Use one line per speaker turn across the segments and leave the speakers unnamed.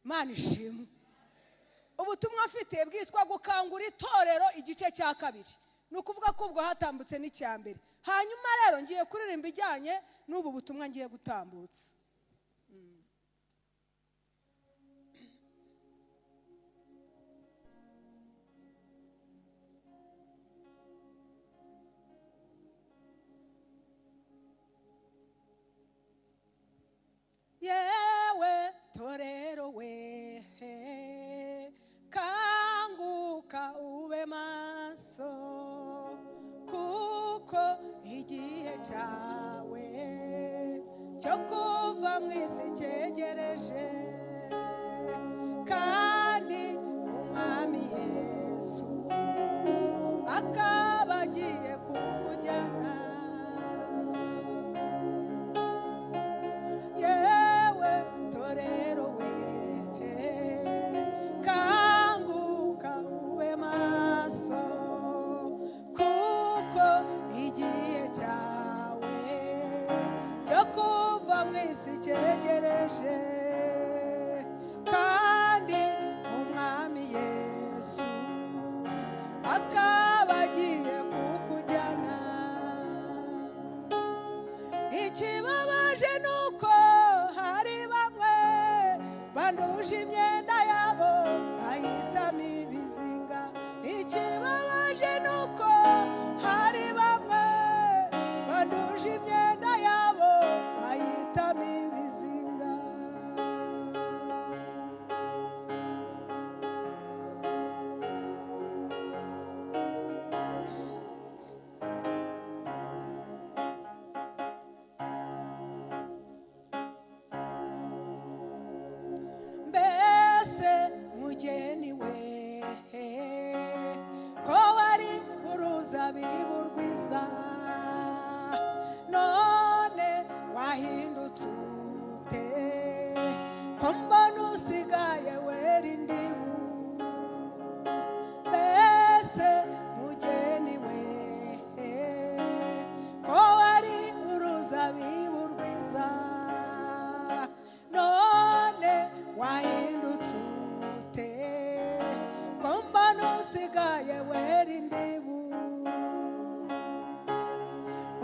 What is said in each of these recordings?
Imana ishimwe. Ubutumwa mfite bwitwa gukangura itorero, igice cya kabiri. Ni ukuvuga ko ubwo hatambutse n'icya mbere. Hanyuma rero ngiye kuririmba ijyanye n'ubu butumwa ngiye gutambutsa. Yewe torero we, kanguka ube maso, kuko igihe cyawe cyo kuva mu isi cyegereje, kandi Umwami Yesu akaba agiye kukujyana. Yewe torero we, kanguka ube maso, kuko igihe cyawe cyo kuva mu isi cyegereje, kandi Umwami Yesu akaba agiye kukujyana. Ikibabaje ni uko hari bamwe banduje imyenda yabo bahitamo ibizinga. Ikibabaje ni uko hari bamwe banduje imyenda yabo bahitamo ibizinga. Mbese mugeni we, ko wari uruzabibu rwiza, none wahindutse ute, ko mbona usigaye wera indimu? Mbese mugeni we, ko wari uruzabibu rwiza, none wahindutse ute, ko mbona usigaye wera indimu?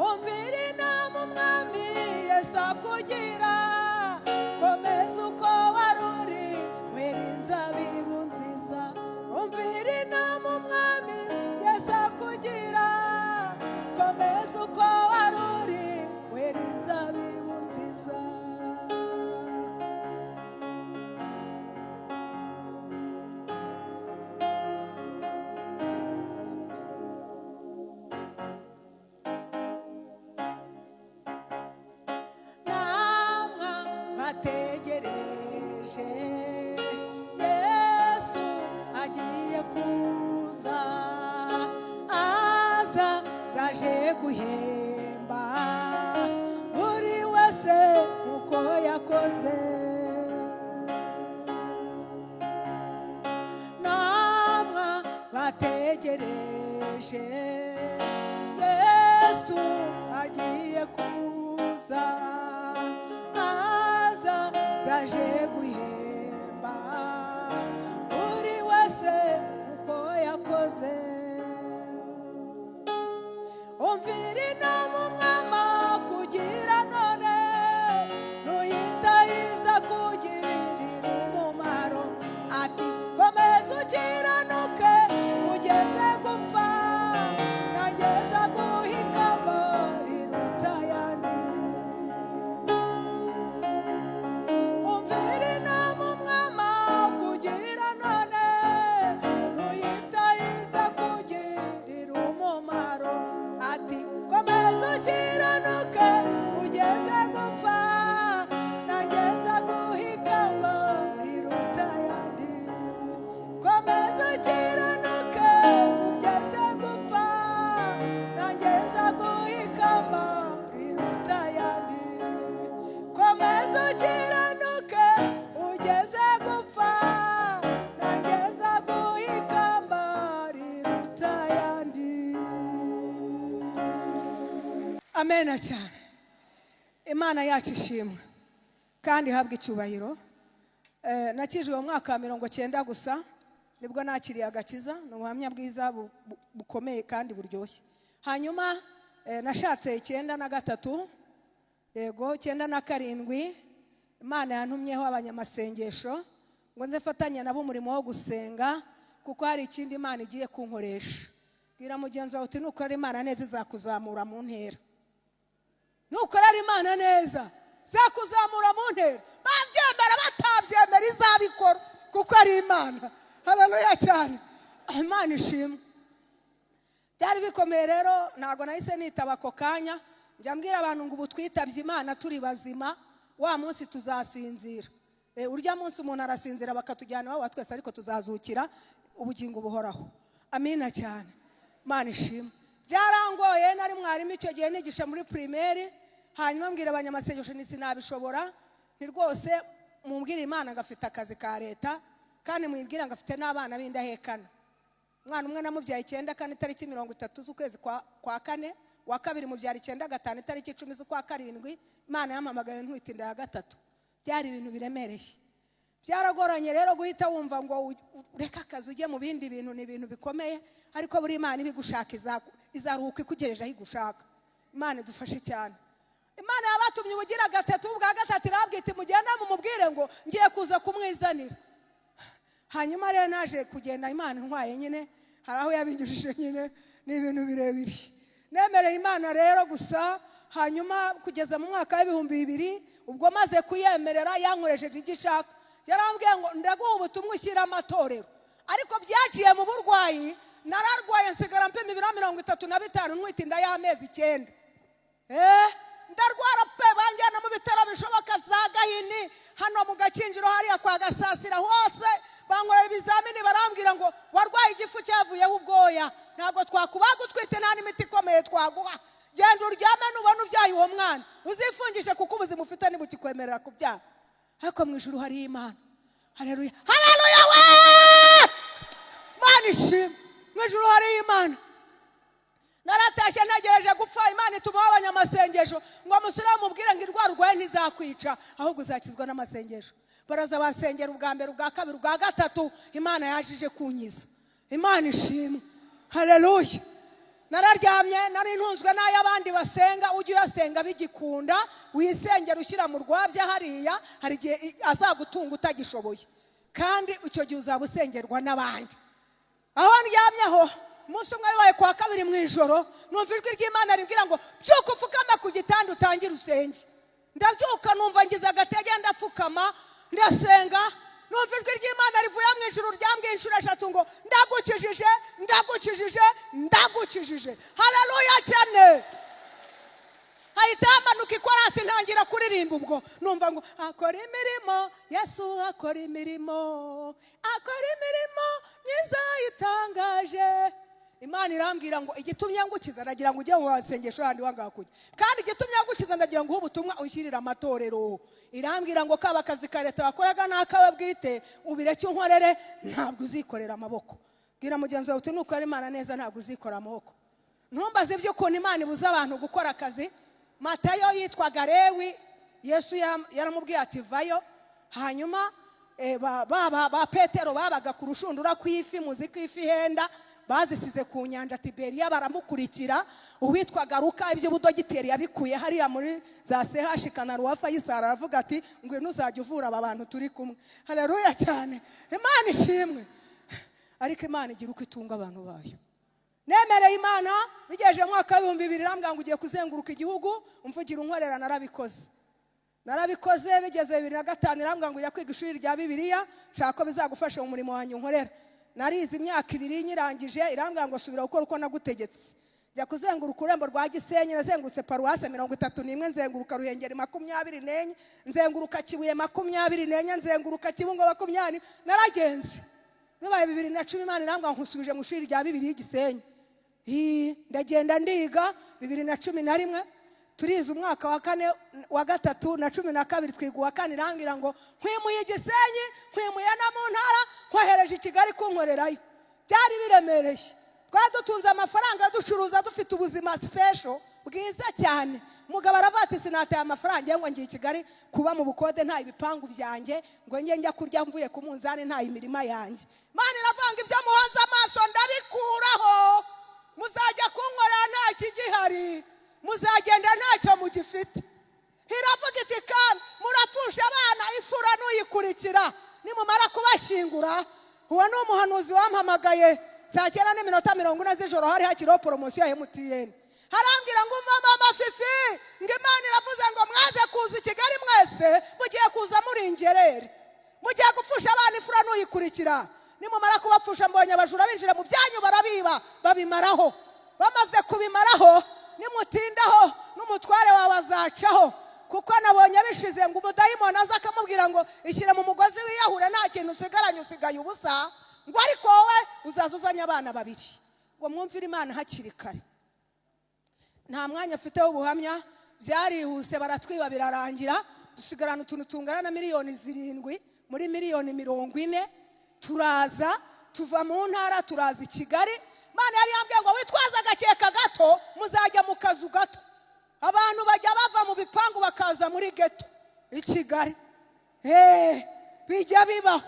Umvira inama Umwami Yesu akugira, komeza uko wari uri, wera inzabibu nziza. Umvira inama Umwami Yesu akugira, komeza uko wari uri, wera inzabibu nziza. Namwa bategereje Yesu agiye kuza, aza zaje guhemba buri wese uko yakoze. Namwa bategereje Yesu agiye kuza, aza zaje guhemba buri wese uko yakoze. Umvira inama Umwami akugira none, nuyitahiza kugirira umumaro, ati komeza ukiranuke ugeze gupfa, nanjye nzaguha ikamba riruta ayandi. Umvira inama Umwami akugira none, nuyitahiza kugirira umumaro, ati komeza ukiranuke ugeze gupfa, nanjye nzaguha ikamba riruta ayandi. Komeza ukiranuke ugeze gupfa, nanjye nzaguha ikamba riruta ayandi. Komeza ukiranuke ugeze gupfa, nanjye nzaguha ikamba riruta ayandi. Amena cyane. Imana yacu ishimwe kandi ihabwe icyubahiro. Nakijwe mu mwaka wa 90 gusa, nibwo nakiriye agakiza. Ni ubuhamya bwiza bukomeye kandi buryoshye. Hanyuma nashatse 93, yego, 97. Imana yantumyeho abanyamasengesho ngo nze mfatanye nabo umurimo wo gusenga, kuko hari ikindi Imana igiye kunkoresha. Bwira mugenzi wawe uti: "Nukorera Imana neza, izakuzamura mu ntera. Nukorera Imana neza, izakuzamura mu ntera." Babyemera batabyemera, izabikora kuko ari Imana. Haleluya cyane, Imana ishimwe. Byari bikomeye rero, ntabwo nahise nitaba ako kanya. Njya mbwira abantu ngo ubu twitabye Imana turi bazima, wa munsi tuzasinzira. Urya munsi umuntu arasinzira bakatujyana iwabo wa twese, ariko tuzazukira ubugingo buhoraho. Amina cyane, Imana ishimwe. Byarangoye, nari mwarimu icyo gihe, nigisha muri primaire. Hanyuma mbwira abanyamasengesho ni sinabishobora, ni rwose mumbwire Imana ngo afite akazi ka leta, kandi mwibwira ngo afite n'abana b'indahekana. Umwana umwe namubyaye 94, itariki 30 z'ukwezi kwa kane. Wa kabiri mubyara 95, itariki 10 z'ukwa karindwi. Imana yampamagaye ntwite inda ya gatatu. Byari ibintu biremereye, byaragoranye rero guhita wumva ngo ureke akazi ujye mu bindi bintu. Ni ibintu bikomeye, ariko buri Imana ibigushaka izaruhuka ikugejeje aho igushaka. Imana idufashe cyane. Imana yabatumye ubugira gatatu, ubwa gatatu irabwita iti: "Mugenda mumubwire ngo ngiye kuza kumwizanira." Hanyuma rero naje kugenda Imana intwaye nyine, hari aho yabinyujije nyine, ni ibintu birebire. Nemereye Imana rero gusa. Hanyuma kugeza mu mwaka w'2000, ubwo maze kuyemerera, yankoresheje ibyo ishaka. Yarambwiye ngo ndaguha ubutumwa ushyira amatorero, ariko byaciye mu burwayi. Nararwaye, nsigara mpima ibiro 35, ntwite inda y'amezi 9. Ndarwara pe, banjyana mu bitaro bishoboka, za Gahini, hano mu Gakinjiro, hariya kwa Gasasira, hose bankorera ibizamini, barambwira ngo warwaye igifu cyavuyeho ubwoya, ntabwo twakubaga utwite, nta n'imiti ikomeye twaguha, genda uryame, nubona ubyaye uwo mwana uzifungishe, kuko ubuzima ufite ntibukikwemerera kubyara. Ariko mu ijuru hariyo Imana. Haleluya, haleluya we, Imana ishimwe. Mu ijuru hariyo Imana. Naratashye ntegereje gupfa, Imana itumaho abanyamasengesho ngo musure mubwire ngo indwara urwaye ntizakwica, ahubwo uzakizwa n'amasengesho. Baraza basengera ubwa mbere, ubwa kabiri, ubwa gatatu. Imana yajije kunkiza. Imana ishimwe, haleluya. Nararyamye, nari ntunzwe n'ay'abandi basenga. Ujye uyasenga bigikunda, wisengera ushyira mu rwabya hariya, hari igihe azagutunga utagishoboye, kandi icyo gihe uzaba usengerwa n'abandi. Aho ndyamyeho, umunsi umwe, bibaye kuwa kabiri mu ijoro, numva ijwi ry'Imana rimbwira ngo byuka upfukame ku gitanda utangire usenge. Ndabyuka, numva ngize agatege, ndapfukama, ndasenga. Numva ijwi ry'Imana rivuye mu ijuru ryambwiye inshuro eshatu ngo ndagukijije, ndagukijije, ndagukijije. Haleluya cyane. Hahita hamanuka ikorasi, ntangira kuririmba. Ubwo numva ngo akora imirimo, Yesu akora imirimo, akora imirimo myiza itangaje. Imana irambwira ngo igitumye ngukiza, ndagira ngo ujye mu masengesho yandi wanga kujya, kandi igitumye ngukiza, ndagira ngo uhe ubutumwa ushyirire amatorero. Irambwira ngo kaba akazi ka leta wakoraga n'akawe bwite ubireke unkorere, ntabwo uzikorera amaboko. Bwira mugenzi wawe uti: "Nukora Imana neza, ntabwo uzikora amaboko." Ntumbaze iby'ukuntu Imana ibuza abantu gukora akazi. Matayo yitwaga Lewi, Yesu yaramubwiye ati vayo. Hanyuma ba Petero babaga ku rushundura kw'ifi, muzi ko ifi ihenda, bazisize ku nyanja Tiberiya, baramukurikira. Uwitwaga Ruka, iby'ubudogiteri yabikuye hariya muri za sehashika na ruwa Fayisari, aravuga ati ngwino uzajya uvura aba bantu turi kumwe. Haleluya cyane, Imana ishimwe. Ariko Imana igira uko itunga abantu bayo. Nemereye Imana, bigejeje mu mwaka w'2000, irambwira ngo ugiye kuzenguruka igihugu umvugira unkorera. Narabikoze, narabikoze. Bigeze 2005, irambwira ngo ujya kwiga ishuri rya Bibiliya, nshaka ko bizagufasha mu murimo wanjye unkorera. Narize imyaka 2, nyirangije irambwira ngo subira gukora uko nagutegetse, jya kuzenguruka ururembo rwa Gisenyi. Nazengurutse paruwase 31, nzenguruka Ruhengeri 24, nzenguruka Kibuye 24, nzenguruka Kibungo 20. Naragenze. Bibaye 2010, Imana irambwira ngo nkusubije mu ishuri rya Bibiliya i Gisenyi. Ndagenda ndiga. 2011 turize umwaka wa kane, wa gatatu na 12 twiga uwa kane. Irambwira ngo nkwimuye i Gisenyi, nkwimuye no mu ntara, nkohereje i Kigali kunkorerayo. Byari biremereye. Twari dutunze amafaranga, ducuruza, dufite ubuzima special bwiza cyane. Umugabo aravuga ati sinataye amafaranga ngo ngiye i Kigali kuba mu bukode, nta ibipangu byanjye, ngo njye njya kurya mvuye ku munzani, nta imirima yanjye. Imana iravuga ngo ibyo muhanze amaso ndabikuraho, muzajya kunkorera nta kigihari, muzagenda ntacyo mugifite. Iravuga iti kandi murapfusha abana ifura n'uyikurikira, nimumara kubashyingura. Uwo ni umuhanuzi wampamagaye saa 9:40 z'ijoro, hari hakiriho poromosiyo ya MTN. Harambwira ngo umva mama Fifi, ngo Imana iravuze ngo mwaze kuza i Kigali mwese mugiye kuza muri ingerere, mugiye gupfusha abana ifura n'uyikurikira. Nimumara kubapfusha, mbonye abajura binjira mu byanyu barabiba babimaraho. Bamaze kubimaraho, nimutindaho n'umutware wawe azacaho, kuko nabonye bishize ngo umudayimoni aza akamubwira ngo ishyire mu mugozi wiyahure, nta kintu usigaranye, usigaye ubusa, ngo ariko wowe uzaza uzanye abana babiri. Ngo mwumvire Imana hakiri kare. Nta mwanya afite w'ubuhamya, byarihuse, baratwiba birarangira, dusigarana utuntu tungana na miliyoni 7 muri miliyoni 40. Turaza tuva mu ntara turaza i Kigali. Imana yari yambwiye ngo witwaze agakeka gato, muzajya mu kazu gato. Abantu bajya bava mu bipangu bakaza muri geto i Kigali, bijya bibaho.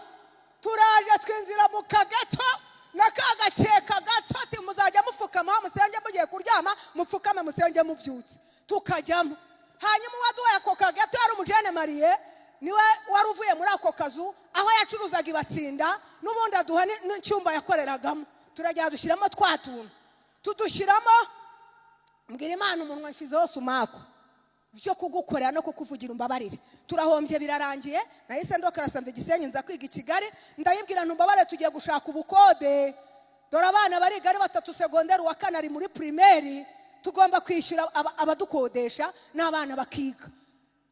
Turaje twinjira mu kageto na ka gakeka gato, ati muzajya mupfukama musenge mugiye kuryama, mupfukame musenge mubyutse. Tukajyamo. Hanyuma uwaduhaye ako kageto yari umujene mariye, niwe wari uvuye muri ako kazu aho yacuruzaga ibatsinda, n'ubundi aduha n'icyumba yakoreragamo. Turajya dushyiramo twa tuntu, tudushyiramo. Mbwira Imana umunwa nshyizeho sumaku byo kugukorera no kukuvugira umbabarire. Turahombye birarangiye. Nahise ndokarasa mva Gisenyi nza kwiga i Kigali. Ndayibwira ntumbabarire, tugiye gushaka ubukode, dore abana bariga ari batatu segonderi, uwa kane ari muri primaire, tugomba kwishyura abadukodesha n'abana bakiga.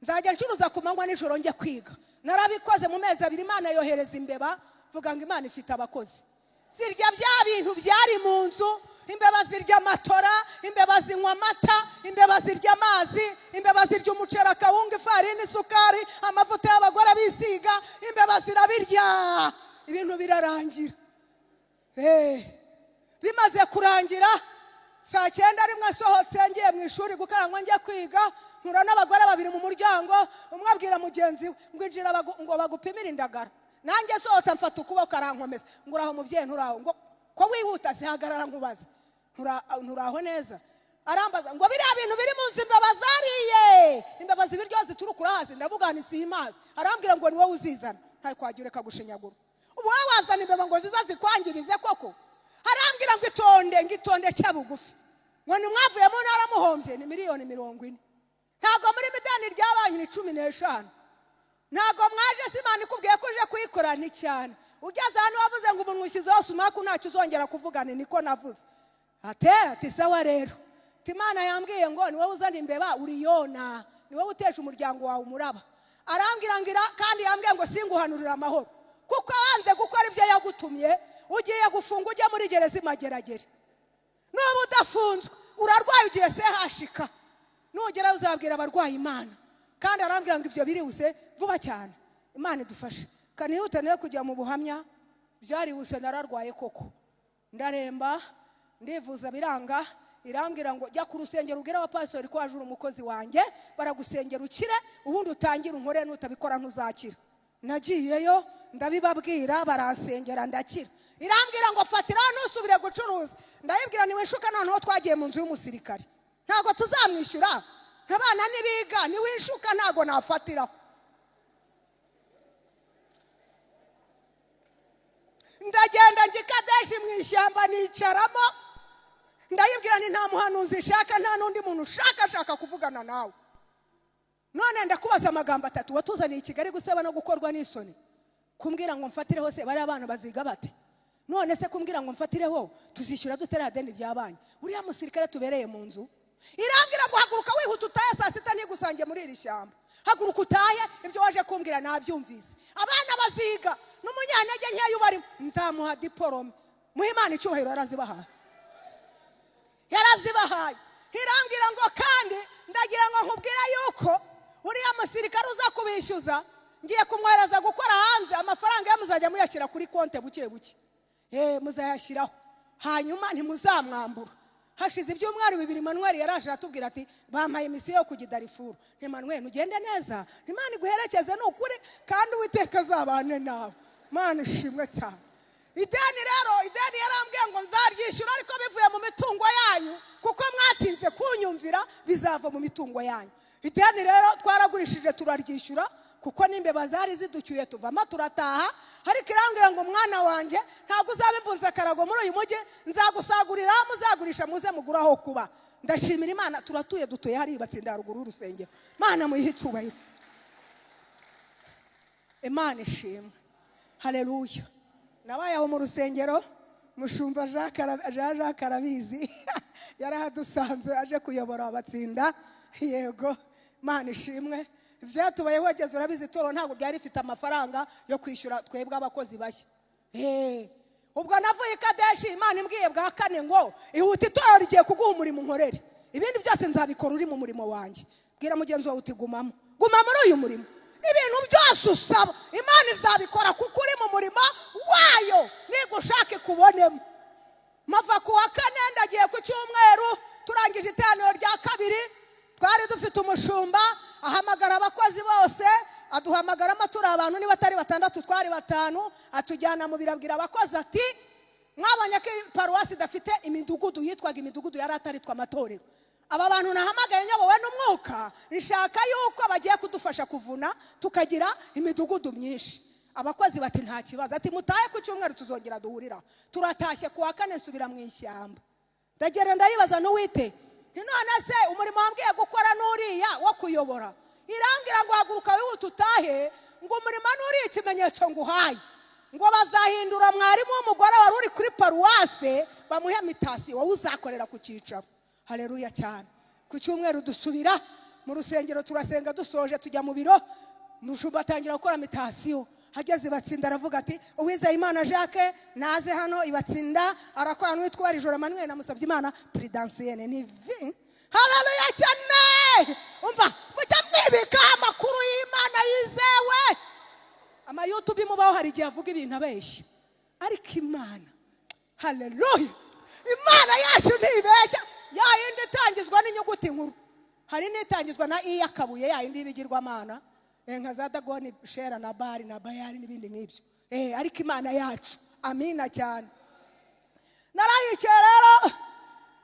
Nzajya ncuruza ku manywa, nijoro njye kwiga. Narabikoze mu mezi 2, Imana yohereza imbeba. Vuga ngo Imana ifite abakozi. Zirya bya bintu byari mu nzu. Imbeba zirya amatora, imbeba zinywa amata, imbeba zirya amazi, imbeba zirya umuceri, akawunga, ifarini, isukari, amavuta y'abagore bisiga, imbeba zirabirya, ibintu birarangira. Bimaze kurangira, saa 9 rimwe nsohotse ngiye mu ishuri gukarangwa njye kwiga, mpura n'abagore babiri mu muryango. Umwe abwira mugenzi we ngo injira ngo bagupimire indagara. Nanjye nsohotse mfata ukuboko arankomeza, ngo uraho mubyeyi? Nturaho? Ngo ko wihuta? Sihagarara nkubaze, nturaho neza? Arambaza ngo biriya bintu biri mu nzu imbeba zariye, imbeba zibiryo zituruka urahazi? Ndavuga nti simazi. Arambwira ngo ni wowe uzizana, ntari kwagira ureka gushinyagura, ubu wowe wazana imbeba ngo ziza zikwangirize koko? Arambwira ngo itonde, ngo itonde, ca bugufi, ngo nimwavuye mu ntara muhombye ni miliyoni 40, ntabwo muri midani rya banki ni 15, ntabwo mwaje se Imana ikubwiye ko uje kuyikora? Ni cyane ugeze hano wavuze ngo umuntu ushyizeho sumaku ntacyo uzongera kuvugana. Niko navuze. Ate ati sawa rero, Imana yambwiye ngo ni wowe uzana imbeba, uriyona, ni wowe utesha umuryango wawe umuraba. Arambwira ngo kandi yambwiye ngo singuhanurire amahoro, kuko wanze gukora ibyo yagutumye, ugiye gufunga ujya muri gereza imageragere. Nuba udafunzwe urarwaye ugiye sehashika, nugera uzabwira abarwayi Imana. Kandi arambwira ngo ibyo birihuse vuba cyane. Imana idufashe kanihute nayo kujya mu buhamya. Byarihuse, nararwaye koko, ndaremba, ndivuza biranga. Irambwira ngo jya ku rusengero ubwire abapasitori ko waje uri umukozi wanjye, baragusengera ukire, ubundi utangire unkore, nutabikora ntuzakira. Nagiyeyo ndabibabwira, baransengera ndakira. Irambwira ngo fatira ntusubire gucuruza. Ndayibwira ntiwishuka, noneho twagiye mu nzu y'umusirikare, ntabwo tuzamwishyura, abana nibiga, niwishuka ntabwo nafatiraho. Ndagenda njya i Kadeshi mu ishyamba nicaramo, ndayibwira nti nta muhanuzi nshaka, nta n'undi muntu ushaka, nshaka kuvugana nawe. None ndakubaza amagambo atatu, watuzaniye i Kigali guseba no gukorwa n'isoni, kumbwira ngo mfatireho se bariya bana baziga bate? None se kumbwira ngo mfatireho tuzishyura dute ririya deni rya banki, uriya musirikare tubereye mu nzu? Irambwira ngo haguruka wihuta utahe saa sita ntigusange muri iri shyamba, haguruka utahe, ibyo waje kumbwira nabyumvise. Abana baziga n'umunyantege nkeya ubarimo nzamuha diporome. Muhe Imana icyubahiro, yarazibahaye, yarazibahaye. Irambwira ngo kandi ndagira ngo nkubwire yuko uriya musirikare uza kubishyuza ngiye kumwohereza gukora hanze, amafaranga ye muzajya muyashyira kuri konte buke buke, muzayashyiraho, hanyuma ntimuzamwambura. Hashize ibyumweru 2 Manuel yaraje aratubwira ati bampaye misiyo yo kujya i Darifuru. Nti Manuel, ugende neza, Imana iguherekeze ni ukuri, kandi Uwiteka azabane nawe. Imana ishimwe cyane. Ideni rero, ideni yarambwiye ngo nzaryishyura ariko bivuye mu mitungo yanyu, kuko mwatinze kunyumvira, bizava mu mitungo yanyu. Ideni rero twaragurishije turaryishyura, kuko n'imbeba zari ziducyuye tuvamo turataha. Ariko irambwira ngo mwana wanjye, ntabwo uzaba imbunze akarago muri uyu mujyi, nzagusagurira, muzagurisha muze mugure aho kuba. Ndashimira Imana, turatuye, dutuye hariya Batsinda haruguru y'urusengero. Imana muyihe icyubahiro, Imana ishimwe, haleluya. Nabaye aho mu rusengero, mushumba Jean Jacques arabizi, yarahadusanze aje kuyobora Abatsinda. Yego, Imana ishimwe. Ibyatubayeho wageze urabizi, itorero ntabwo ryari rifite amafaranga yo kwishyura twebwe abakozi bashya. Ubwo navuye i Kadeshi, Imana imbwiye bwa kane ngo ihute, itorero rigiye kuguha umurimo unkorere, ibindi byose nzabikora uri mu murimo wanjye. Bwira mugenzi wawe uti gumamo, guma muri uyu murimo, ibintu byose usaba Imana izabikora kuko uri mu murimo wayo, nigushaka ikubonemo. Mava ku wa kane ndagiye ku cyumweru, turangije iteraniro rya kabiri, twari dufite umushumba ahamagara abakozi bose, aduhamagaramo turi abantu niba atari batandatu twari batanu, atujyana mu biro, abwira abakozi ati mwabonye ko paruwasi idafite imidugudu, yitwaga imidugudu yari ataritwa amatorero. Aba bantu nahamagaye nyobowe n'umwuka, nshaka yuko bagiye kudufasha kuvuna tukagira imidugudu myinshi. Abakozi bati nta kibazo. Ati mutahe ku cyumweru tuzongera duhurira. Turatashye ku wa kane, nsubira mu ishyamba, ndagenda ndayibaza n'uwite nti none se umurimo wambwiye gukora n'uriya wo kuyobora? Irambwira ngo haguruka wihute utahe, ngo umurimo n'uriya, ikimenyetso nguhaye, ngo bazahindura mwarimu w'umugore wari uri kuri paruwase bamuhe mutation, wowe uzakorera ku cyicaro. Haleluya cyane. Ku cyumweru dusubira mu rusengero turasenga, dusoje tujya mu biro, mushumba atangira gukora mutation. Ageze Ibatsinda aravuga ati Uwizeyimana Jacques naze hano Ibatsinda. Arakora n'uwitwa Barijoro Manuel na Musabyimana Prudentienne. Ni vi, haleluya cyane. Umva, mujya mwibika amakuru y'Imana yizewe. Ama YouTube mubaho hari igihe avuga ibintu abeshya, ariko Imana, haleluya, Imana yacu ntibeshya. Ya yindi itangizwa n'inyuguti nkuru, hari n'itangizwa na i y'akabuye, ya yindi y'ibigirwamana, nka za Dagoni, Shera na Bari na Bayari n'ibindi nk'ibyo. Ariko Imana yacu, amina cyane. Narayicaye rero,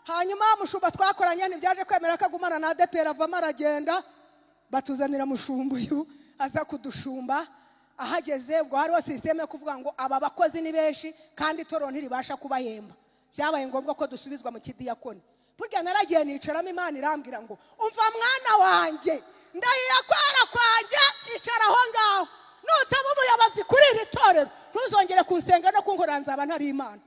hanyuma mushumba twakoranye ntibyaje kwemera ko agumana na ADEPR, avamo aragenda, batuzanira mushumba uyu aza kudushumba. Ahageze ubwo hariho système yo kuvuga ngo aba bakozi ni benshi kandi itorero ntiribasha kubahemba. Byabaye ngombwa ko dusubizwa mu kidiyakoni. Burya naragiye nicaramo, Imana irambwira ngo umva mwana wanjye, ndahira kwera kwanjye, icara aho ngaho, nutaba umuyobozi kuri iri torero ntuzongere kunsenga no kunkorera, nzaba ntari Imana.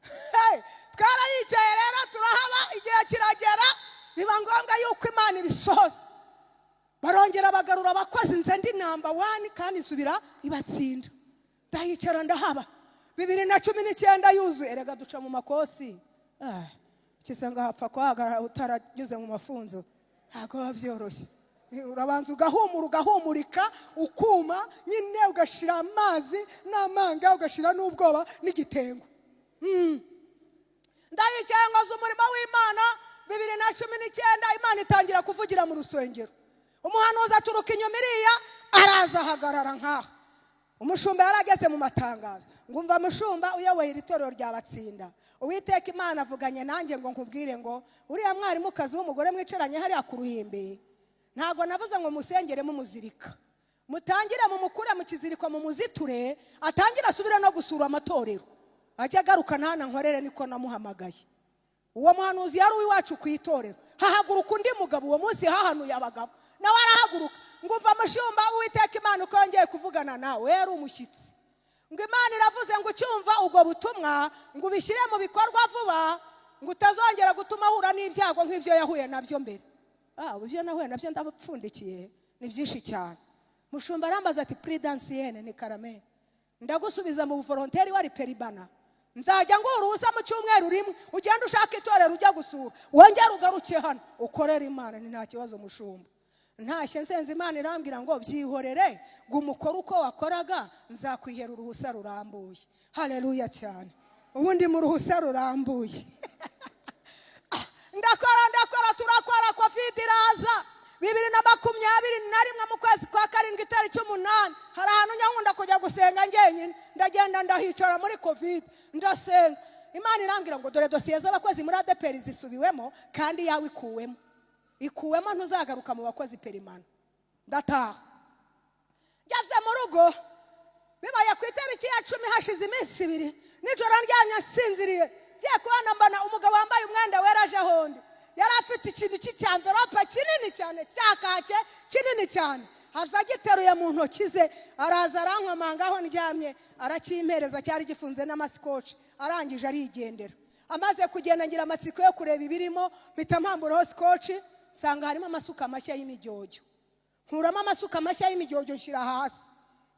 Hey, twarayicaye rero turahaba, igihe kiragera biba ngombwa yuko Imana ibisohoza, barongera bagarura abakozi, nze ndi number one kandi nsubira Ibatsinda, ndahicara ndahaba. 2019 yuzuye, erega duca mu makosi. Ah, kisenga hapfa kuhagarara utaranyuze mu mafunzo, ntabwo biba byoroshye. Urabanza ugahumura, ugahumurika, ukuma nyine, ugashira amazi n'amanga, ugashira n'ubwoba n'igitengo. Ndayicaye nkoze umurimo w'Imana. 2019 Imana itangira kuvugira mu rusengero, umuhanuzi aturuka inyuma iriya araza ahagarara nkaha. Umushumba yari ageze mu matangazo, ngo umva mushumba uyoboye iri torero rya Batsinda, Uwiteka Imana avuganye nanjye ngo nkubwire ngo uriya mwarimukazi w'umugore mwicaranye hariya ku ruhimbi, ntabwo navuze ngo musengere mumuzirika, mutangire mumukure mu kiziriko mumuziture, atangire asubire no gusura amatorero, ajye agaruka ntana nkorere, niko namuhamagaye. Uwo muhanuzi yari uw'iwacu ku itorero. Hahaguruka undi mugabo, uwo munsi hahanuye abagabo, nawe arahaguruka ngo umva mushumba, Uwiteka Imana uko yongeye kuvugana nawe, yari umushyitsi, ngo Imana iravuze ngo ucyumva ubwo butumwa ngo ubishyire mu bikorwa vuba, ngo utazongera gutuma ahura n'ibyago nk'ibyo yahuye nabyo mbere. Ah, ibyo nahuye nabyo ndabapfundikiye ni byinshi cyane. Mushumba arambaza ati Prudentienne? Ni karame. Ndagusubiza mu buvolontaire wari peribana, nzajya nguha uruhusa mu cyumweru rimwe, ugende ushaka itorero ujya gusura, wongere ugaruke hano ukorere Imana. Ni nta kibazo mushumba. Ntashye nsenze Imana irambwira ngo byihorere, ngo umukore uko wakoraga, nzakwihera uruhusa rurambuye. Haleluya cyane. Ubundi mu ruhusa rurambuye. Ndakora, ndakora, turakora, COVID iraza. 2021 mu kwezi kwa karindwi, itariki 8, hari ahantu nkunda kujya gusenga njyenyine. Ndagenda, ndahicara muri COVID, ndasenga. Imana irambwira ngo dore dosiye z'abakozi muri ADEPR zisubiwemo, kandi yawe ikuwemo, ikuwemo, ntuzagaruka mu bakozi permanent. Ndataha. Ngeze mu rugo, bibaye ku itariki ya 10, hashize iminsi 2, nijoro ndyamye nsinziriye, ngiye kubona mbona umugabo wambaye umwenda wera aje ahondi. Yari afite ikintu cy'icyamverope kinini cyane cya kake, kinini cyane, aza agiteruye mu ntoki ze, araza arankomanga aho ndyamye, aracyimpereza. Cyari gifunze n'amasikoci. Arangije arigendera. Amaze kugenda, ngira amatsiko yo kureba ibirimo, mpita mpamburaho scotch, nsanga harimo amasuka mashya y'imijyojyo. Nkuramo amasuka mashya y'imijyojyo, nshyira hasi.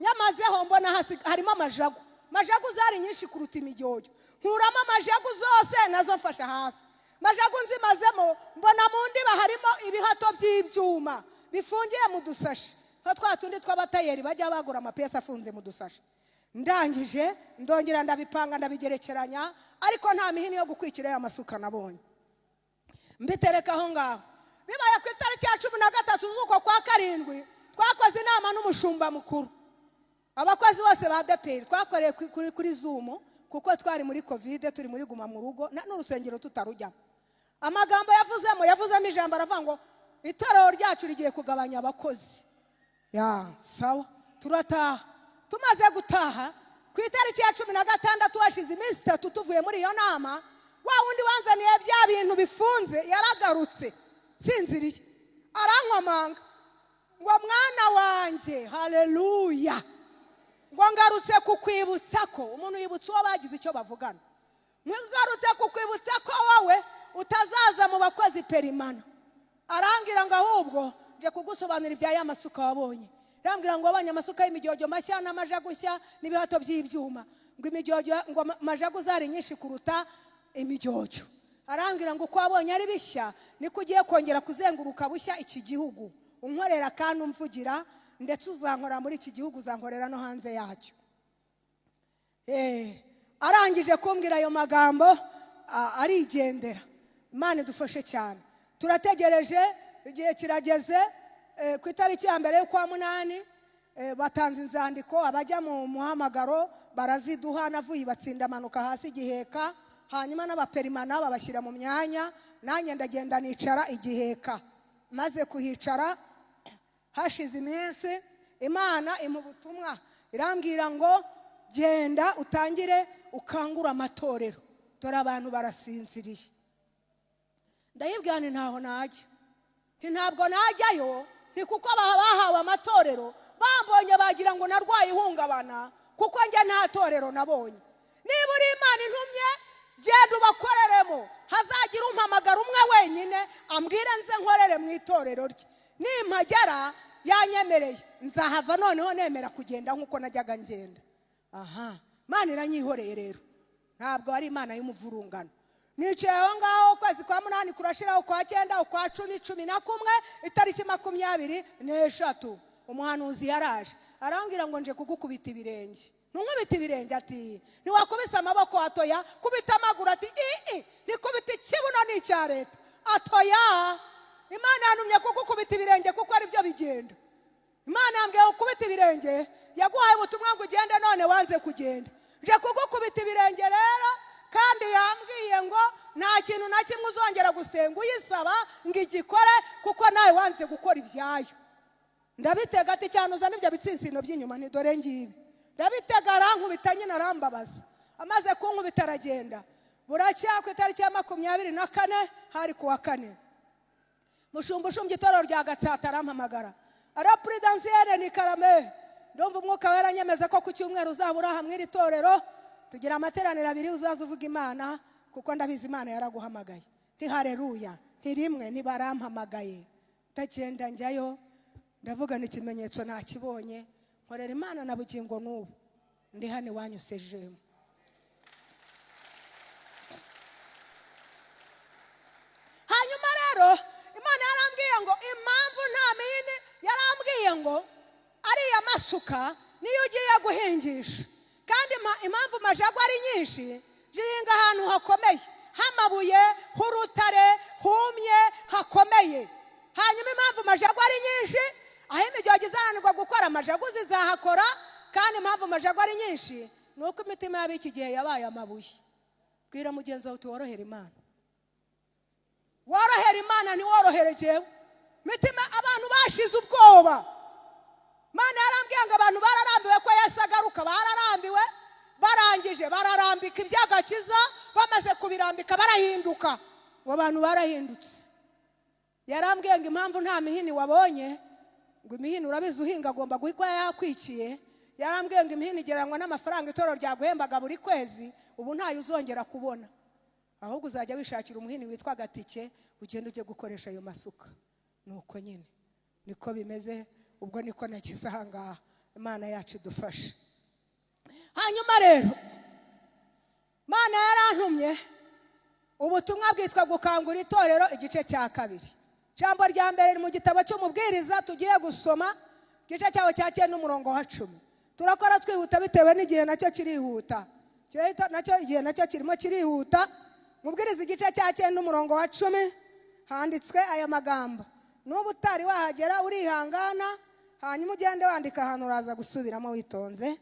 Nyamazeho, mbona hasi harimo amajagu. Majagu zari nyinshi kuruta imijyojyo. Nkuramo amajagu zose, nazo mfasha hasi. Majagu nzimazemo, mbona mu ndiba harimo ibihato by'ibyuma bifungiye mu dusashi, nka twa tundi tw'abatayeri bajya bagura amapiyesi afunze mu dusashi. Ndangije ndongera ndabipanga, ndabigerekeranya, ariko nta mihini yo gukwikira ya masuka nabonye. Mbitereka aho ngaho. Bibaye ku itariki ya 13 z'uko kwa karindwi, twakoze inama n'umushumba mukuru, abakozi bose ba ADEPR. Twakoreye kuri Zoom kuko twari muri COVID, turi muri guma mu rugo, n'urusengero tutarujyamo. Amagambo yavuzemo, yavuzemo ijambo, aravuga ngo itorero ryacu rigiye kugabanya abakozi. Ya sawa, turataha. Tumaze gutaha, ku itariki ya 16, hashize iminsi 3 tuvuye muri iyo nama, wa wundi wanzaniye bya bintu bifunze yaragarutse. Sinziriye, arankomanga ngo mwana wanjye, haleluya, ngo ngarutse kukwibutsa ko umuntu yibutsa uwo bagize icyo bavugana, ngarutse kukwibutsa ko wowe utazaza mu bakozi permanent. Arambwira ngo ahubwo nje kugusobanurira ibya ya masuka wabonye. Arambwira ngo wabonye amasuka y'imijyojyo mashya n'amajagu nshya n'ibihato by'ibyuma, ngo imijyojyo, ngo majagu zari nyinshi kuruta imijyojyo. Arambwira ngo uko wabonye ari bishya, niko ugiye kongera kuzenguruka bushya iki gihugu unkorera kandi umvugira, ndetse uzankorera muri iki gihugu, uzankorera no hanze yacyo. Arangije kumbwira ayo magambo, arigendera. Imana idufashe cyane. Turategereje, igihe kirageze, ku itariki ya 1 y'ukwa munani, batanze inzandiko, abajya mu muhamagaro baraziduha. Navuye batsinda, amanuka hasi igiheka, hanyuma n'aba permanent babashyira mu myanya, nanjye ndagenda nicara igiheka. Maze kuhicara, hashize iminsi, Imana impa ubutumwa, irambwira ngo genda utangire ukangure amatorero, dore abantu barasinziriye. Ndayibwira nti ntaho najya, nti ntabwo najyayo, nti kuko bahawe amatorero bambonye bagira ngo narwaye ihungabana, kuko njye nta torero nabonye. Niba uri Imana intumye, genda ubakoreremo, hazagira umpamagara umwe wenyine ambwire nze nkorere mu itorero rye. Nimpagera yanyemereye, nzahava noneho nemera kugenda nk'uko najyaga ngenda. Aha Imana iranyihoreye rero, ntabwo ari Imana y'umuvurungano. Nicaye aho ngaho, ukwezi kwa munani kurashiraho, ukwa cyenda, ukwa 10, 11, itariki 23, umuhanuzi yaraje arambwira ngo nje kugukubita ibirenge. Ntunkubita ibirenge? Ati ntiwakubise amaboko? Atoya. Kubita amaguru? Ati ii. Ntikubita ikibuno, ni icya leta? Atoya. Imana yantumye kugukubita ibirenge kuko aribyo bigenda. Imana yambwiye gukubita ibirenge. Yaguhaye ubutumwa ngo ugende, none wanze kugenda. Nje kugukubita ibirenge rero, kandi yambwiye ngo nta kintu na kimwe uzongera gusenga uyisaba ngo igikore, kuko nawe wanze gukora ibyayo. Ndabitega. Ati cyane uzana ibyo bitsinsino by'inyuma. Ni dore ngibi. Ndabitega, arankubita nyine, arambabaza. Amaze kunkubita aragenda. Buracya ku itariki ya 24, hari ku wa kane, mushumba ushumbye itorero rya Gatsata arampamagara. Ara Prudentienne, ni karame. Ndumva Umwuka Wera anyemeza ko ku cyumweru uzaba uri aha mu iri torero, tugira amateraniro abiri, uzaza uvuga Imana, kuko ndabizi Imana yaraguhamagaye. Ntihareruya, ntirimwe ntibarampamagaye. Ndagenda njyayo, ndavuga ni ikimenyetso nakibonye. Nkorera Imana na bugingo n'ubu ndi hano iwanyu sejemu. Hanyuma rero Imana yarambwiye ngo impamvu nta mihini, yarambwiye ngo ariya masuka niyo ugiye guhingisha, kandi impamvu majagu ari nyinshi, zihinga ahantu hakomeye h'amabuye, h'urutare, Humye, hakomeye. Hanyuma impamvu majagu ari nyinshi, aho imijyogi izananirwa gukora, majagu zizahakora. Kandi impamvu majagu ari nyinshi ni uko imitima y'ab'iki gihe yabaye amabuye. Bwira mugenzi wawe uti: "Worohere Imana, worohere Imana, ntiworohere jyewe." Mitima abantu bashize ubwoba. Imana yarambwiye ngo abantu bararambiwe ko Yesu agaruka. Bararambiwe, barangije bararambika iby'agakiza. Bamaze kubirambika barahinduka. Ngo abantu barahindutse. Yarambwiye ngo impamvu nta mihini wabonye, ngo imihini urabizi, uhinga agomba guhita yakwikiye. Yarambwiye ngo imihini igereranywa n'amafaranga itorero ryaguhembaga buri kwezi. Ubu ntayo uzongera kubona, ahubwo uzajya wishakira umuhini witwa agatike, ugenda ujye gukoresha ayo masuka. Nuko nyine niko bimeze. Ubwo niko nageze aha ngaha. Imana yacu idufashe. Hanyuma rero Imana yarantumye, ubutumwa bwitwa gukangura itorero igice cya kabiri. Ijambo rya mbere ni mu gitabo cy'Umubwiriza tugiye gusoma, igice cyawo cya 9 n'umurongo wa 10. Turakora twihuta bitewe n'igihe, nacyo kirihuta. Nacyo igihe nacyo kirimo kirihuta. Mubwiriza igice cya 9 n'umurongo wa 10, handitswe aya magambo. N'ubu utari wahagera urihangana, hanyuma ugende wandika ahantu uraza gusubiramo witonze.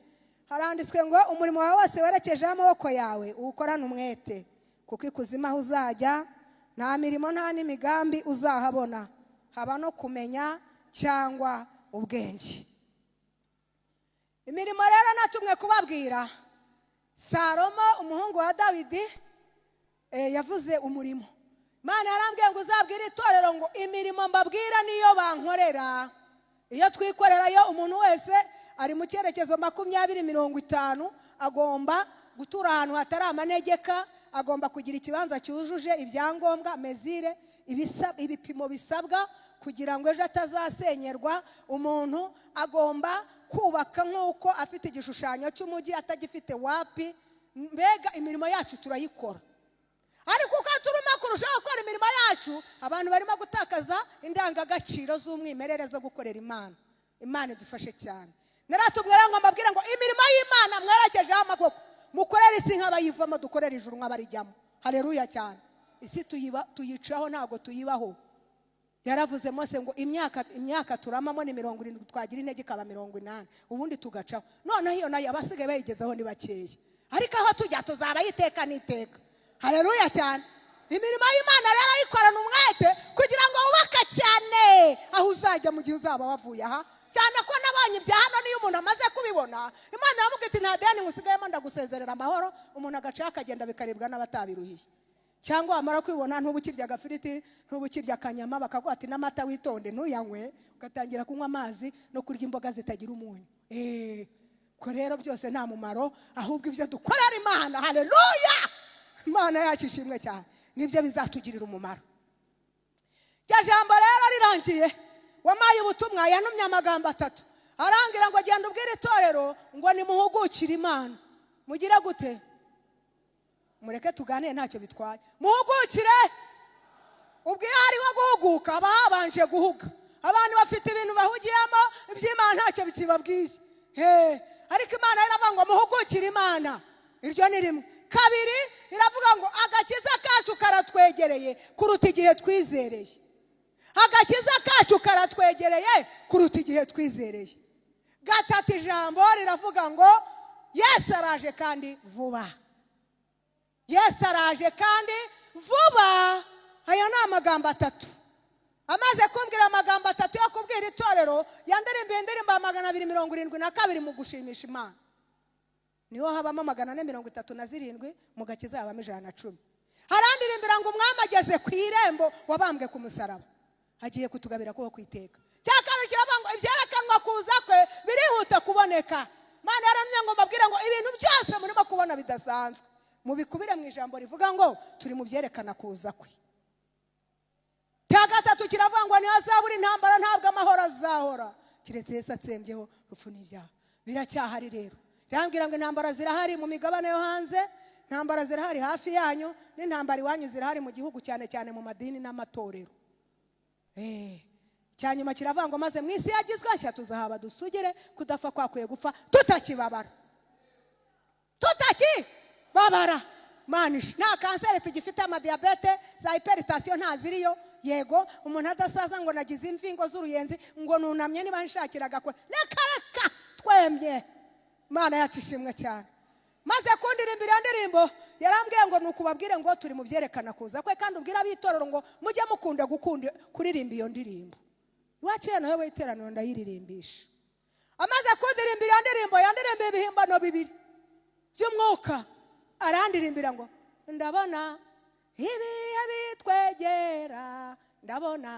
Haranditswe ngo: "Umurimo wawe wose werekejeho amaboko yawe uwukorane umwete, kuko ikuzimu aho uzajya nta mirimo nta n'imigambi uzahabona, haba no kumenya cyangwa ubwenge." Imirimo rero natumwe kubabwira, Salomo umuhungu wa Dawidi yavuze umurimo. Imana yarambwiye ngo uzabwire itorero ngo imirimo mbabwira niyo bankorera. Iyo twikorera yo, umuntu wese ari mu cyerekezo 2050, agomba gutura ahantu hatari amanegeka, agomba kugira ikibanza cyujuje ibyangombwa, mesure, ibipimo bisabwa kugira ngo ejo atazasenyerwa. Umuntu agomba kubaka nk'uko afite igishushanyo cy'umujyi, atagifite wapi. Mbega imirimo yacu turayikora, ariko uko turimo kurushaho gukora imirimo yacu, abantu barimo gutakaza indangagaciro z'umwimerere zo gukorera Imana. Imana idufashe cyane. Naratubwira ngo mbabwire ngo imirimo y'Imana mwerekejeho amaboko, mukorere isi nk'abayivamo, dukorere ijuru nk'abarijyamo. Hareruya cyane. Isi tuyicaho, ntabwo tuyibaho. Yaravuze Mose ngo imyaka turamamo ni 70, twagira intege ikaba 80, ubundi tugacaho. Noneho iyo nayo abasigaye bayigezeho ni bakeya, ariko aho tujya tuzabayo iteka n'iteka. Hareruya cyane. Imirimo y'Imana rero ayikorana umwete kugira ngo wubake cyane aho uzajya mu gihe uzaba wavuye aha. Cyane ko nabonye ibya hano, niyo umuntu amaze kubibona, Imana iramubwira iti: "Nta deni ngusigayemo, ndagusezerera amahoro." Umuntu agacaho akagenda, bikaribwa n'abatabiruhiye. Cyangwa wamara kwibona, ntuba ukirya agafiriti, ntuba ukirya akanyama, bakaguha ati n'amata witonde ntuyanywe, ugatangira kunywa amazi no kurya imboga zitagira umunyu. Ko rero byose nta mumaro, ahubwo ibyo dukorera Imana, haleluya, Imana yacu ishimwe cyane, nibyo bizatugirira umumaro. Iryo jambo rero rirangiye, wampaye ubutumwa yantumye amagambo atatu. Arambwira ngo: "Genda ubwire itorero ngo nimuhugukire Imana." Mugire gute? Mureke tuganire, ntacyo bitwaye. Muhugukire. Ubwo iyo hariho guhuguka, haba habanje guhuga. Abantu bafite ibintu bahugiyemo, iby'Imana ntacyo bikibabwiye. He, ariko Imana iravuga ngo muhugukire Imana. Iryo ni rimwe. Kabiri, iravuga ngo agakiza kacu karatwegereye kuruta igihe twizereye. Agakiza kacu karatwegereye kuruta igihe twizereye. Gatatu, ijambo riravuga ngo Yesu araje kandi vuba. Yesu araje kandi vuba. Aya ni amagambo atatu. Amaze kumbwira amagambo atatu yo kubwira itorero, yandirimbiye indirimbo ya 272 mu gushimisha Imana. Niho habamo 437, mu gakiza habamo 110. Harandirimbira ngo umwami ageze ku irembo, wabambwe ku musaraba, agiye kutugabira kuba ku iteka. Cya kabiri kiravuga ngo ibyerekanwa kuza kwe birihuta kuboneka. Imana yaramye ngo mbabwire ngo ibintu byose murimo kubona bidasanzwe, mubikubire mu ijambo rivuga ngo turi mu byerekana kuza kwe. Cya gatatu kiravuga ngo ntihazabura intambara, ntabwo amahoro azahora keretse Yesu atsembyeho urupfu n'ibyaha. Biracyahari rero. Irambwira ngo intambara zirahari mu migabane yo hanze, intambara zirahari hafi yanyu, n'intambara iwanyu zirahari mu gihugu, cyane cyane mu madini n'amatorero. Cya nyuma kiravuga ngo maze mu isi yagizwe nshya tuzahaba dusugire, kudapfa kwakwiye gupfa, tutakibabara, tutakibabara. Manishi nta kanseri tugifite, amadiyabete, za hypertension ntaziriyo. Yego, umuntu adasaza ngo nagize imvingo z'uruyenzi, ngo nunamye niba nshakiraga ko reka reka twemye. Imana yacu ishimwe cyane. Maze kundirimbira iyo ndirimbo, yarambwiye ngo nukubabwire ngo turi mu byerekana kuza kwe, kandi ubwire ab'itorero ngo mujye mukunda gukunda kuririmba iyo ndirimbo. Iwacu iyo nayo iteraniro ndayiririmbisha. Amaze kundirimbira iyo ndirimbo, yandirimbiye ibihimbano bibiri by'umwuka. Arandirimbira ngo ndabona ibihe bitwegera, ndabona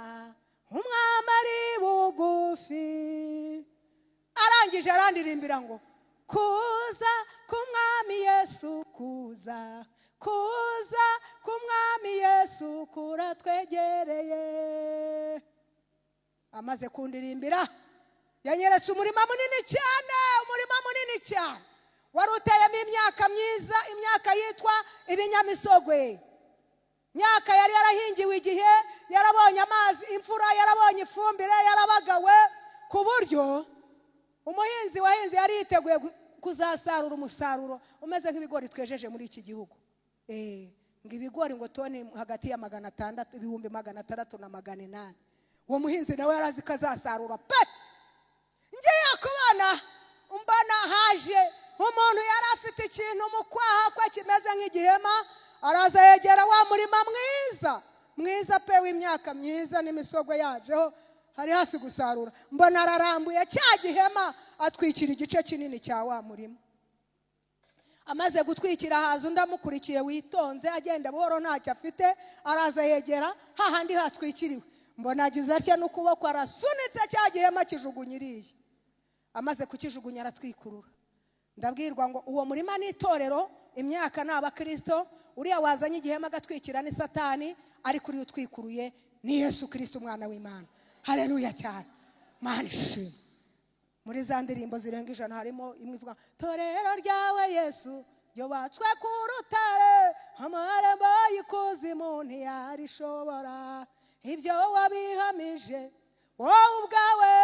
umwami ari bugufi. Arangije arandirimbira ngo kuza k'umwami Yesu, kuza, kuza k'umwami Yesu kuratwegereye. Amaze kundirimbira, yanyeretse umurima munini cyane, umurima munini cyane wari uteyemo imyaka myiza, imyaka yitwa ibinyamisogwe, imyaka yari yarahingiwe igihe, yarabonye amazi, imvura, yarabonye ifumbire, yarabagawe, ku buryo umuhinzi wahinze yari yiteguye kuzasarura umusaruro umeze nk'ibigori twejeje muri iki gihugu. Ngo ibigori ngo toni hagati ya 600, 600,000 na 800. Uwo muhinzi nawe yari azi ko azasarura pe. Ngiye kubona mbona haje umuntu yari afite ikintu mu kwaha kwe kimeze nk'igihema, araza yegera wa murima mwiza mwiza pe w'imyaka myiza n'imisogwe yajeho, hari hafi gusarura. Mbona ararambuye cya gihema, atwikira igice kinini cya wa murima. Amaze gutwikira, haza undi amukurikiye witonze, agenda buhoro, ntacyo afite. Araza yegera hahandi hatwikiriwe, mbona agize atya n'ukuboko arasunitse cya gihema, kijugunya iriya. Amaze kukijugunya aratwikurura. Ndabwirwa ngo uwo murima ni itorero, imyaka ni abakristo, uriya wazanye igihema agatwikira ni Satani, ariko uriya utwikuruye ni Yesu Kristo, umwana w'Imana. Haleluya cyane, Mana ishimwe. Muri za ndirimbo zirenga 100 harimo imwe ivuga torero ryawe Yesu ryubatswe ku rutare, amarembo y'ikuzimu ntiyarishobora, ibyo wabihamije wowe ubwawe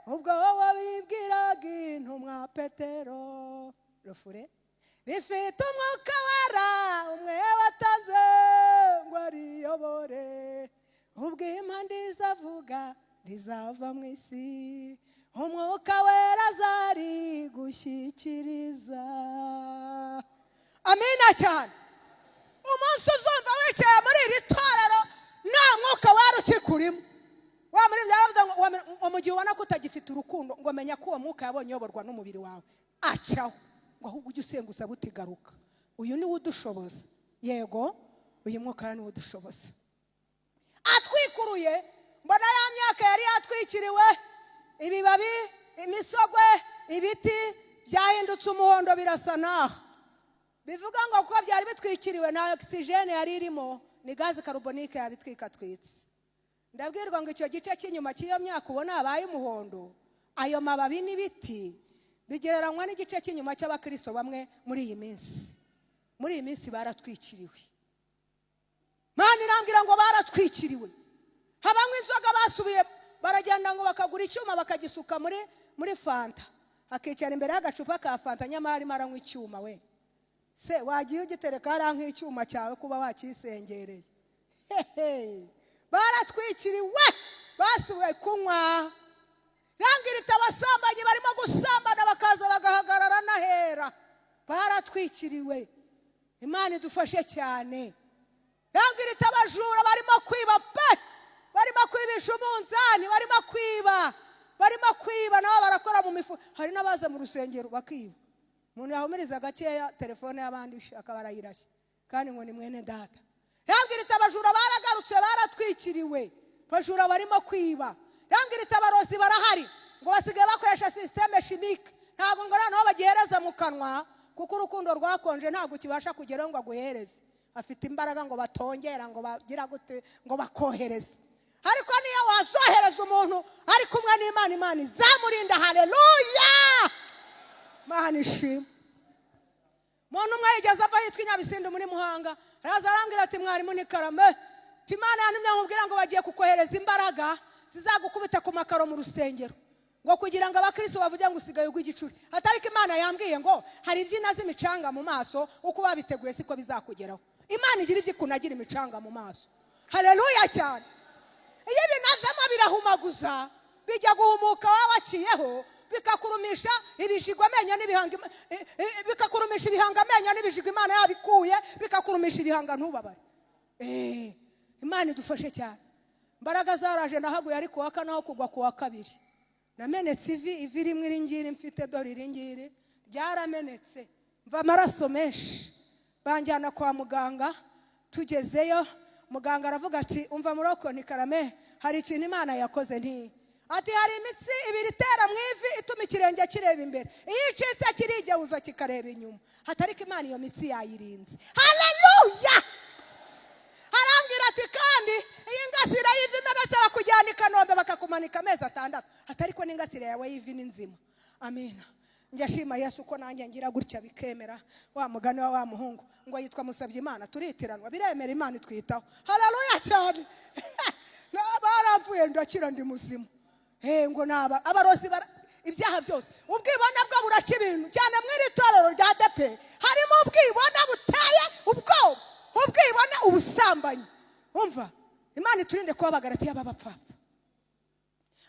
ubwo wabibwiraga intumwa Petero. Rufure rifite umwuka wera umwe watanze ngo ariyobore, ubwo impande izavuga rizava mu isi, umwuka wera azari gushyikiriza. Amina cyane. Umunsi uzumva wicaye muri iri torero nta mwuka wera ukikurimo, wa muri byavuze ngo mu gihe ubona ko utagifite urukundo, ngo menya ko uwo mwuka yabonye uyoborwa n'umubiri wawe acaho, ngo ahubwo ujye usenga usaba utigaruka. Uyu niwe udushoboza. Yego, uyu mwuka niwe udushoboza. Atwikuruye, mbona ya myaka yari yatwikiriwe, ibibabi, imisogwe, ibiti byahindutse umuhondo, birasa naho bivuga ngo kuko byari bitwikiriwe nta ogisijene yari irimo, ni gaze carbonique yabitwikatwitse. Ndabwirwa ngo icyo gice cy'inyuma cy'iyo myaka ubona habaye umuhondo, ayo mababi n'ibiti bigereranywa n'igice cy'inyuma cy'abakristo bamwe muri iyi minsi. Muri iyi minsi baratwikiriwe. Mana irambwira ngo baratwikiriwe. Habanywa inzoga basubiye baragenda ngo bakagura icyuma bakagisuka muri fanta, akicara imbere y'agacupa ka fanta, nyamara arimo aranywa icyuma. We se wagiye ugitereka hariya nk'icyuma cyawe kuba wakisengereye? Hehe, baratwikiriwe, basubiye kunywa. Rangirita abasambanyi barimo gusambana, bakaza bagahagarara n'ahera, baratwikiriwe. Imana idufashe cyane. Rangirita abajura barimo kwiba pe, barimo kwibisha umunzani, barimo kwiba, barimo kwiba, nabo barakora mu mifu. Hari n'abaza mu rusengero bakiba. Umuntu yahumiriza gakeya telefone y'abandi akaba arayirashye, kandi ngo ni mwene data. Rangirita abajura baragarutse, baratwikiriwe, abajura barimo kwiba. Rangirita abarozi barahari, ngo basigaye bakoresha système chimique, ntabwo ngo noneho bagihereza mu kanwa, kuko urukundo rwakonje, ntabwo ukibasha kugeraho ngo aguhereze. Afite imbaraga ngo batongera, ngo bagira gute, ngo bakohereze. Ariko niyo wazohereza umuntu ari kumwe n'Imana, Imana izamurinda. Haleluya, Imana ishimwe. Umuntu umwe yigeze ava yitwa Inyabisindu muri Muhanga, araza arambwira ati mwarimu ni karame, Imana yantumye nkubwira ngo bagiye kukohereza imbaraga zizagukubita ku makaro mu rusengero. Ngo kugira ngo abakristo bavuge ngo usigaye ugwa igicuri, atariko Imana yambwiye ngo hari ibyina z'imicanga mu maso, uko babiteguye siko bizakugeraho. Imana igira ibyo ikunagira imicanga mu maso. Haleluya cyane. Iyo binazemo birahumaguza, bijya guhumuka waba waciyeho, bikakurumisha ibijigo amenyo n'ibihanga, bikakurumisha ibihanga amenyo n'ibijigo. Imana yabikuye, bikakurumisha ibihanga ntubabare. Imana idufashe cyane. Imbaraga zaraje. Nahaguye ari kuwa kane, aho kugwa kuwa kabiri namenetse ivi. Ivi rimwe iri ngiri mfite, dore iri ngiri ryaramenetse, mva amaraso menshi, banjyana kwa muganga. Tugezeyo muganga aravuga ati: "Umva muroko ni karame, hari ikintu Imana yakoze." Nti ati: "Hari imitsi ibiri itera mu ivi ituma ikirenge kireba imbere, iyo icitse kirigeuza kikareba inyuma." Hatariko Imana iyo mitsi yayirinze. Haleluya. Arambwira ati: "Kandi iyi ngasire y'ivi imenetse bakujyana i Kanombe bakakumanika amezi 6, atariko n'ingasire yawe y'ivi ni nzima." Amina. Njya shima Yesu ko nanjye ngira gutya bikemera. Wa mugani wa wa muhungu ngo yitwa musabye Imana, turitiranwa, biremera. Imana itwitaho. Haleluya cyane. Barapfuye, ndakira, ndi muzima. Ngo naba abarozi ibyaha byose. Ubwibone bwo buraca ibintu cyane. Mu iri torero rya ADEPR harimo ubwibone buteye ubwoba, ubwibone, ubusambanyi. Umva, Imana iturinde kuba Abagaratiya b'abapfapfa.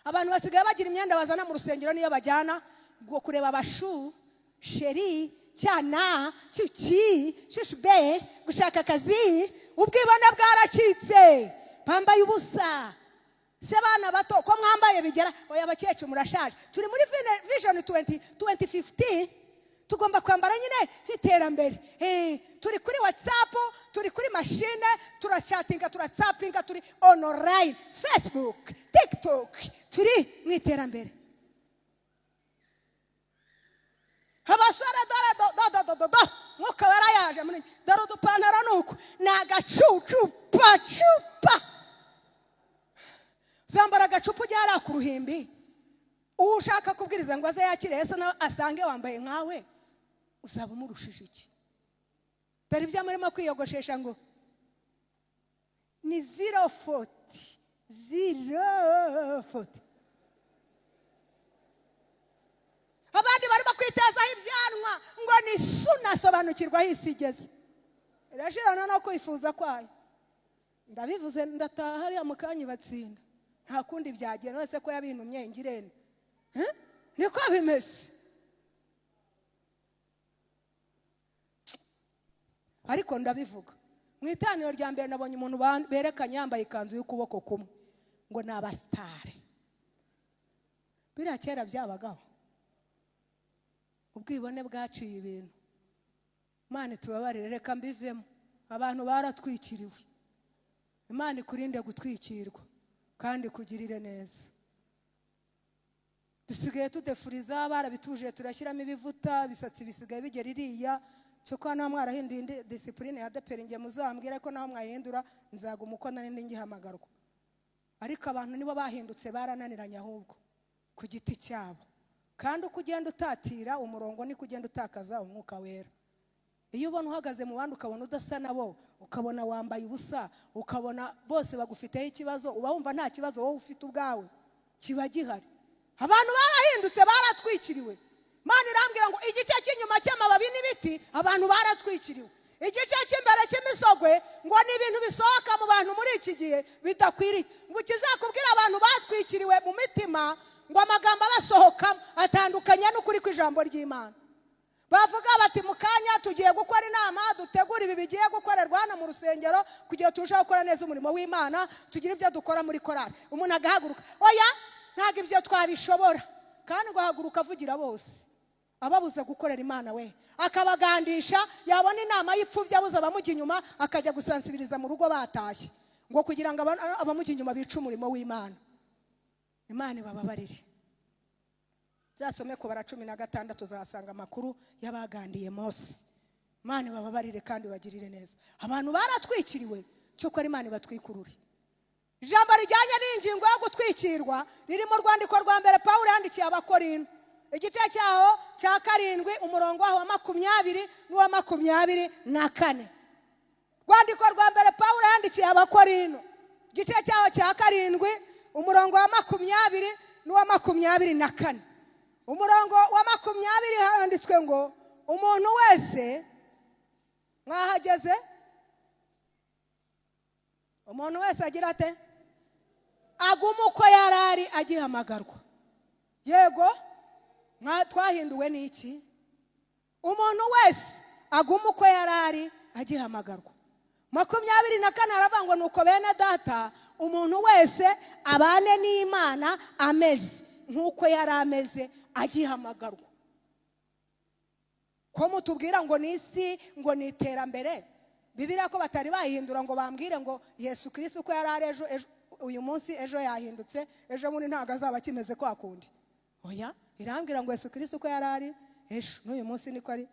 Abantu basigaye bagira imyenda bazana mu rusengero, niyo bajyana ngo kureba abashu chéri cyana cyuki shushube gushaka akazi. Ubwibone bwaracitse, bambaye ubusa. Se bana bato ko mwambaye bigera? Oya, abakecuru murashaje. Turi muri vision 20 2050, tugomba kwambara nyine nk'iterambere. Turi kuri WhatsApp, turi kuri mashine, turachatinga, turatsapinga, turi online, Facebook, TikTok, turi mu iterambere. Abasore dore do do do do do do, Mwuka Wera yaje muri njye. Dore udupantaro ni uku, ni agacucu pa cupa. Uzambara agacupa ujya hariya ku ruhimbi, uwo ushaka kubwiriza ngo aze yakire Yesu nawe asange wambaye nkawe, uzaba umurushije iki? Dore ibyo murimo kwiyogoshesha ngo ni 0 40, 0 40. Abandi barimo kwitezaho ibyanwa ngo ni sunasobanukirwa aho isi igeze, irashirana no kwifuza kwayo. Ndabivuze, ndataha hariya mu kanya batsinda, nta kundi byagenda wese ko yabintumye ngirente. Niko bimeze. Ariko ndabivuga, mu iteraniro rya mbere nabonye umuntu berekanye yambaye ikanzu y'ukuboko kumwe ngo ni abasitari. Biriya kera byabagaho. Ubwibone bwaciye ibintu. Imana itubabarire, reka mbivemo. Abantu baratwikiriwe. Imana ikurinde gutwikirwa kandi ikugirire neza. Dusigaye tudefuriza, barabituje, turashyiramo ibivuta, ibisatsi bisigaye bigera iriya. Cyo kuba naho mwarahinduye indi discipline ya ADEPR, nge muzambwire ko naho mwayihindura nzaguma uko nari ngihamagarwa. Ariko abantu nibo bahindutse, barananiranye ahubwo ku giti cyabo. Kandi uko ugenda utatira umurongo niko ugenda utakaza Umwuka Wera. Iyo ubona uhagaze mu bandi ukabona udasa nabo, ukabona wambaye ubusa, ukabona bose bagufiteho ikibazo, uba wumva nta kibazo wowe ufite ubwawe kiba gihari. Abantu barahindutse, baratwikiriwe. Imana irambwira ngo igice cy'inyuma cy'amababi n'ibiti, abantu baratwikiriwe. Igice cy'imbere cy'imisogwe ngo ni ibintu bisohoka mu bantu muri iki gihe bidakwiriye. Ngo ikizakubwira abantu batwikiriwe mu mitima, ngo amagambo abasohoka atandukanye n'ukuri kw'ijambo ry'Imana. Bavuga bati: "Mu kanya tugiye gukora inama, dutegura ibi bigiye gukorerwa hano mu rusengero kugira ngo turusheho gukora neza umurimo w'Imana, tugire ibyo dukora muri korali." Umuntu agahaguruka: "Oya, ntabwo ibyo twabishobora." Kandi ngo ahaguruka avugira bose, ababuza gukorera Imana, we akabagandisha. Yabona inama y'ipfubyi abuza abamujya inyuma, akajya gusansibiriza mu rugo batashye, ngo kugira ngo abamujya inyuma bice umurimo w'Imana. Imana ibababarire. Byasome Kubara 16, uzahasanga amakuru y'abagandiye Mose. Imana ibababarire kandi bagirire neza. Abantu baratwikiriwe, cyokora Imana ibatwikurure. Ijambo rijyanye n'ingingo yo gutwikirwa riri mu rwandiko rwa mbere Pawulo yandikiye Abakorinto, igice cyaho cya 7, umurongo waho wa 20 n'uwa 24. Rwandiko rwa mbere Pawulo yandikiye Abakorinto, igice cyaho cya 7, umurongo wa 20. n'uwa 24. Umurongo wa 20 handitswe ngo umuntu wese, mwahageze? Umuntu wese agira ate? Aguma uko yari ari agihamagarwa. Yego, twahinduwe n'iki? Umuntu wese aguma uko yari ari agihamagarwa. 24 haravuga ngo: "Nuko bene data, umuntu wese abane n'Imana ameze nk'uko yari ameze agihamagarwa." Ko mutubwira ngo ni isi, ngo ni iterambere, Bibiriya ko batari bayihindura ngo bambwire ngo Yesu Kirisito uko yari ari ejo, ejo uyu munsi, ejo yahindutse, ejo bundi ntabwo azaba akimeze kwa kundi? Oya, irambwira ngo Yesu Kirisito uko yari ari ejo, n'uyu munsi niko ari,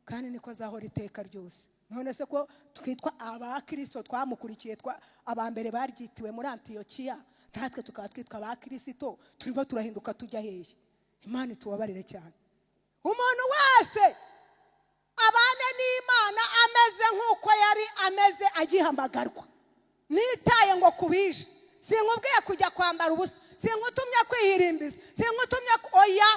kandi niko azahora iteka ryose. None se ko twitwa abakirisito, twamukurikiye, aba mbere baryitiwe muri Antiyokiya, natwe tukaba twitwa abakirisito, turimo turahinduka tujya hehe? Imana itubabarire cyane. Umuntu wese abane n'Imana ameze nk'uko yari ameze agihamagarwa. Nitaye ngo kubije, sinkubwiye kujya kwambara ubusa, sinkutumye kwihirimbiza, sinkutumye oya.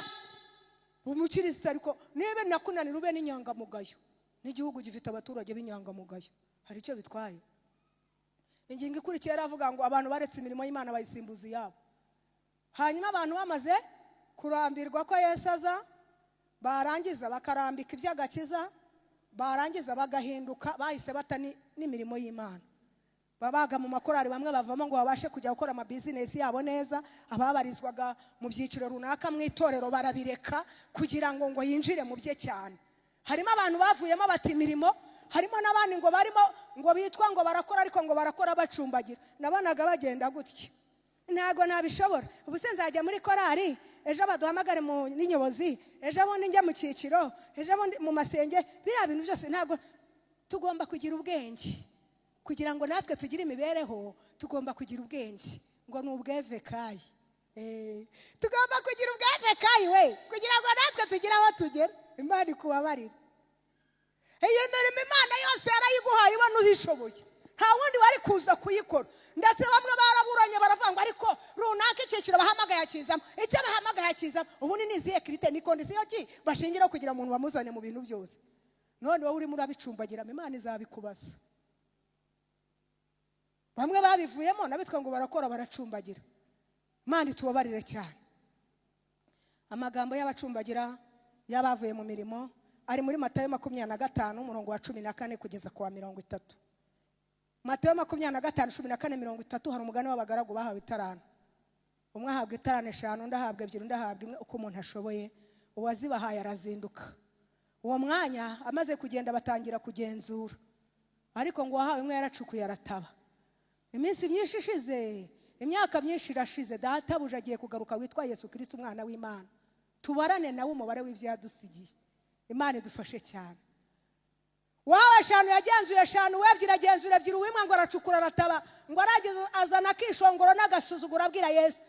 Umukirisitu ariko niba nakunanira, ube n'inyangamugayo. N'igihugu gifite abaturage b'inyangamugayo, hari icyo bitwaye? Ingingo ikurikiye yaravuga ngo abantu baretse imirimo y'Imana bayisimbuza iyabo. Hanyuma abantu bamaze kurambirwa ko Yesu aza, barangiza bakarambika iby'agakiza, barangiza bagahinduka, bahise bata n'imirimo y'Imana. Babaga mu makorari, bamwe bavamo ngo babashe kujya gukora amabizinesi yabo neza. Ababarizwaga mu byiciro runaka mu itorero barabireka kugira ngo yinjire mu bye cyane. Harimo abantu bavuyemo bata imirimo, harimo n'abandi ngo barimo ngo bitwa ngo barakora, ariko ngo barakora bacumbagira. Nabonaga bagenda gutya: "Ntabwo nabishobora, ubu se nzajya muri korari, ejo baduhamagare mu n'inyobozi, ejo bundi njya mu cyiciro, ejo bundi mu masenge, biriya bintu byose ntabwo." Tugomba kugira ubwenge kugira ngo natwe tugire imibereho. Tugomba kugira ubwenge ngo ni ubwevekayi. Tugomba kugira ubwevekayi we, kugira ngo natwe tugire aho tugera. Imana ikubabarire. Iyi mirimo Imana yose yarayiguhaye, ubona uyishoboye, nta wundi wari kuza kuyikora. Ndetse bamwe baraburanye, baravuga ngo ariko runaka icyiciro bahamagaye akizamo, icyo bahamagaye akizamo. Ubundi ni izihe critères, ni condition ki bashingiraho kugira umuntu bamuzane mu bintu byose? None wowe urimo urabicumbagiramo, Imana izabikubaza. Bamwe babivuyemo nabitwa ngo barakora, baracumbagira. Imana itubabarire cyane. Amagambo y'abacumbagira, y'abavuye mu mirimo, ari muri Matayo 25, umurongo wa 14 kugeza ku wa 30. Matayo 25, 14, 30, hari umugani w'abagaragu bahawe itarana. Umwe ahabwa itarana 5, undi ahabwa 2, undi ahabwa 1, uko umuntu ashoboye. Uwazibahaye arazinduka. Uwo mwanya amaze kugenda, batangira kugenzura. Ariko ngo uwahawe 1 yaracukuye, arataba. Iminsi myinshi ishize, imyaka myinshi irashize, databuja agiye kugaruka witwa Yesu Kirisito, umwana w'Imana, tubarane nawe umubare w'ibyo yadusigiye. Imana idufashe cyane. Uwahawe 5 yagenzuye 5, uw'ebyiri agenzura 2, uw'imwe ngo aracukura, arataba. Ngo arageze azana akishongoro n'agasuzuguro, abwira Yesu: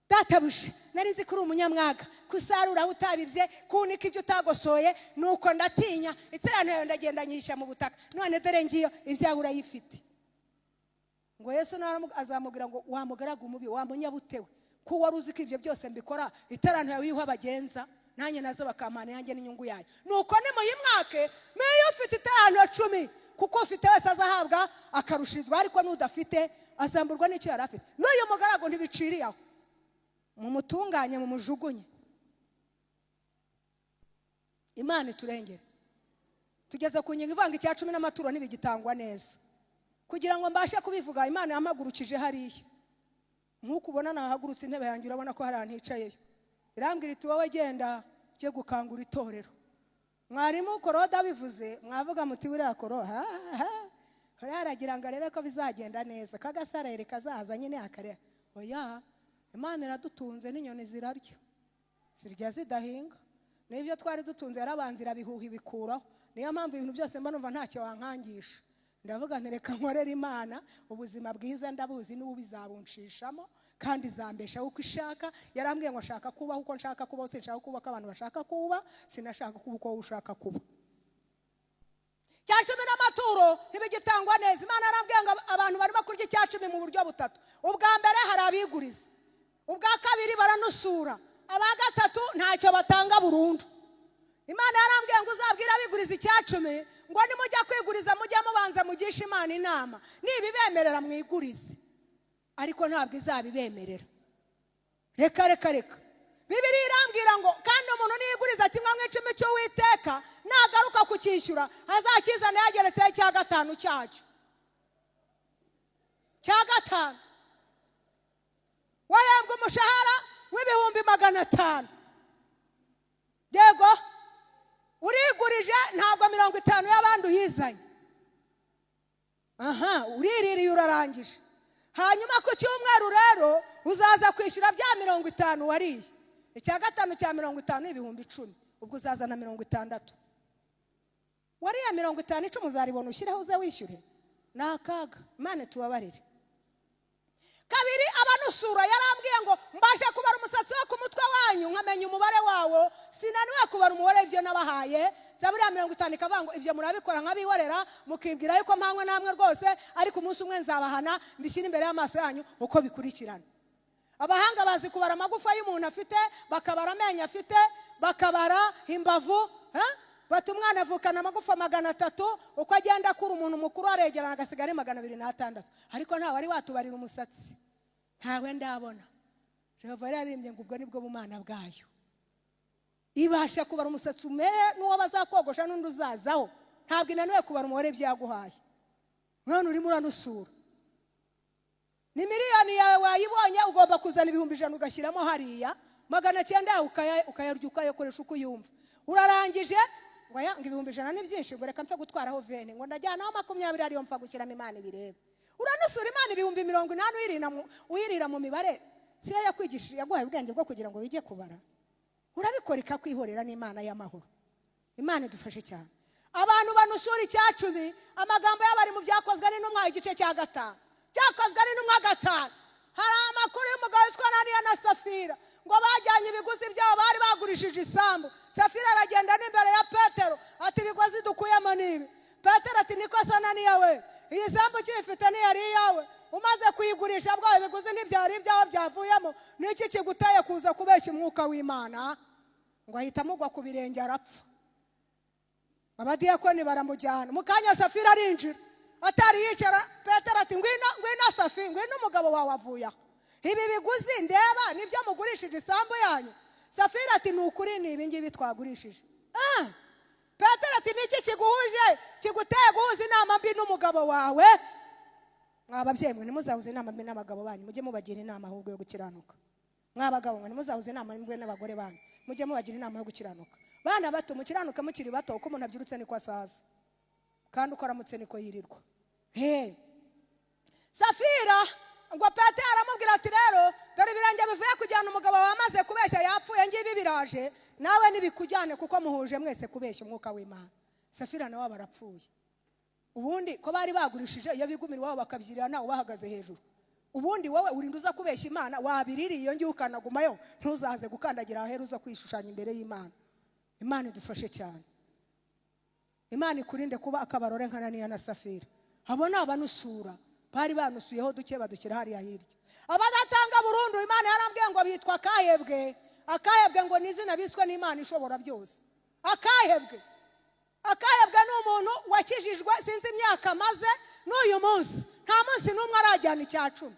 "Databuja, nari nzi ko uri umunyamwaga, ko usarura aho utabibye, kunika ibyo utagosoye, nuko ndatinya, iteraniro yawe ndagenda nyisha mu butaka. None dore ngiyo, ibyawe urayifite." Ngo Yesu azamubwira ngo: "Wa mugaragu mubi, wa munyabutewe, ko wari uzi ko ibyo byose mbikora, iteraniro yawe yiho abagenza, nanjye nazo bakampana yanjye n'inyungu yayo. Nuko nimuyimwake, niyo ufite iteraniro 10, kuko ufite wese azahabwa akarushizwa, ariko n'udafite azamburwa n'icyo yari afite. N'uyu mugaragu ntibiciriye aho, mumutunganye, mumujugunye." Imana iturengere. Tugeze ku ngingo ivanga icya cumi n'amaturo ntibigitangwa neza. Kugira ngo mbashe kubivuga, Imana yampagurukije hariya nk'uko ubona nahagurutse intebe yanjye, urabona ko hari ahantu hicayeyo. Irambwira iti: "Wowe genda ujye gukangura itorero." Mwarimu Korode abivuze, mwavuga muti: "Buriya koro uriya aragira ngo arebe ko bizagenda neza, ko agasarere kazaza nyine akareba." Oya, Imana iradutunze, n'inyoni zirarya, zirya zidahinga. N'ibyo twari dutunze yarabanza irabihuha, ibikuraho. Niyo mpamvu ibintu byose mba numva ntacyo wankangisha. Ndavuga nti: "Reka nkorere Imana." Ubuzima bwiza ndabuzi, n'ubu bizabunshishamo kandi izambeshaho uko ishaka. Yarambwiye ngo nshaka kubaho uko nshaka kubaho, sinshaka kuba uko abantu bashaka kuba, sinashaka kuba uko wowe ushaka kuba. Cya cumi n'amaturo ntibigitangwa neza. Imana yarambwiye ngo abantu barimo kurya icya cumi mu buryo butatu. Ubwa mbere, hari abiguriza. Ubwa kabiri baranusura. Aba gatatu ntacyo batanga burundu. Imana yarambwiye ngo uzabwire abiguriza 10 ngo nimujya kwiguriza mujye mubanza mugishe Imana inama, nibibemerera mwigurize, ariko ntabwo izabibemerera. Reka reka reka. Bibiliya irambwira ngo kandi umuntu niyiguriza 1/10 cy'Uwiteka, nagaruka kucyishyura azakizana yageretseho 5 cyacyo. 5. Wahembwa umushahara w'500,000, yego urigurije, ntabwo 50 y'abandi uyizanye. Aha uriririye urarangije. Hanyuma ku cyumweru rero uzaza kwishyura bya 50 wariye. 5 cya 50 10,000, ubwo uzazana 60. Wariye 50, 10 uzaribona ushyireho uze wishyure. Ni akaga. Imana tubabarire. Kabiri, abanusura yarambwiye ngo mbashe kubara umusatsi wo ku mutwe wanyu nkamenya umubare wawo, sinaniwe kubara umubare w'ibyo nabahaye. Zaburi ya 50 ikavuga ngo ibyo murabikora nk'abihorera, mukibwira yuko mpanywe namwe rwose, ariko umunsi umwe nzabahana mbishyire imbere y'amaso yanyu uko bikurikirana. Abahanga bazi kubara amagufa y'umuntu afite, bakabara amenyo afite, bakabara imbavu, Bati umwana avukana amagufa 300, uko agenda akura umuntu mukuru aregerana agasigara ari 206. Ariko ntawe wari watubarira umusatsi, ntawe ndabona. Jehova yararirimbye ngo ubwo nibwo bumana bwayo. Ibasha kubara umusatsi umere n'uwo bazakogosha n'undi uzazaho, ntabwo inaniwe kubara umubare w'ibyo yaguhaye. None urimo uranusura. Ni miliyoni yawe wayibonye, ugomba kuzana 100,000 ugashyiramo hariya, 900 yawe ukayarya ukayakoresha uko uyumva. Urarangije ngo aya ngo 100,000 ni byinshi, ngo reka mfe gutwaraho veni, ngo ndajyanaho 20 ariyo mfa gushyiramo, Imana ibirebe. Uranusura Imana 80,000 uyirira mu mibare, si yo yakwigishije, yaguhaye ubwenge bwo kugira ngo wige kubara. Urabikora ikakwihorera, n'Imana y'amahoro. Imana idufashe cyane. Abantu banusura 10, amagambo yabo ari mu Byakozwe n'Intumwa igice cya 5. Byakozwe n'Intumwa 5. Hari amakuru y'umugabo witwa Ananiya na Safira, ngo bajyanye ibiguzi byabo bari bagurishije isambu. Safira aragenda n'imbere ya Petero ati ibigozi dukuyemo ni ibi. Petero ati niko se Ananiya we, iyi sambu ukiyifite ntiyari iyawe, umaze kuyigurisha bwawe ibiguzi ntibyari ibyawe byavuyemo, niki kiguteye kuza kubeshya umwuka w'Imana? Ngo ahita amugwa ku birenge arapfa. Abadiyakoni baramujyana. Mu kanya Safira arinjira, atari yicara. Petero ati ngwino, ngwino Safi, ngwino, umugabo wawe avuye aho. Ibi biguzi ndeba nibyo mugurishije isambu yanyu? Safira ati ni ukuri, ni ibi ngibi twagurishije. Petero ati niki kiguhuje, kiguteye guhuza inama mbi n'umugabo wawe? Mwa babyeyi mwe, ntimuzahuze inama mbi n'abagabo banyu, mujye mubagira inama ahubwo yo gukiranuka. Mwa bagabo mwe, ntimuzahuze inama mbi n'abagore banyu, mujye mubagira inama yo gukiranuka. Bana bato, mukiranuke mukiri bato, uko umuntu abyirutse niko asaza, kandi uko aramutse niko yirirwa. He Safira ngo Petero aramubwira ati rero dore ibirenge bivuye kujyana umugabo wamaze kubeshya yapfuye, ngibi biraje, nawe nibikujyane kuko muhuje mwese kubeshya umwuka w'Imana. Safira nawe barapfuye. Ubundi ko bari bagurishije, iyo bigumira iwabo bakabyirira nawe bahagaze hejuru. Ubundi wowe urinda uza kubeshya Imana, wabiririye iyo ngiye ukanagumayo, ntuzaze gukandagira ahera uza kwishushanya imbere y'Imana. Imana idufashe cyane. Imana ikurinde kuba akabarore nka Ananiya na Safira. Abo ni abanusura, bari banusuyeho duke badushyira hariya hirya. Abadatanga burundu, Imana yarambwiye ngo bitwa akahebwe. Akahebwe ngo ni izina biswe n'Imana ishobora byose. Akahebwe. Akahebwe ni umuntu wakijijwe sinzi imyaka amaze n'uyu munsi, nta munsi n'umwe arajyana 10.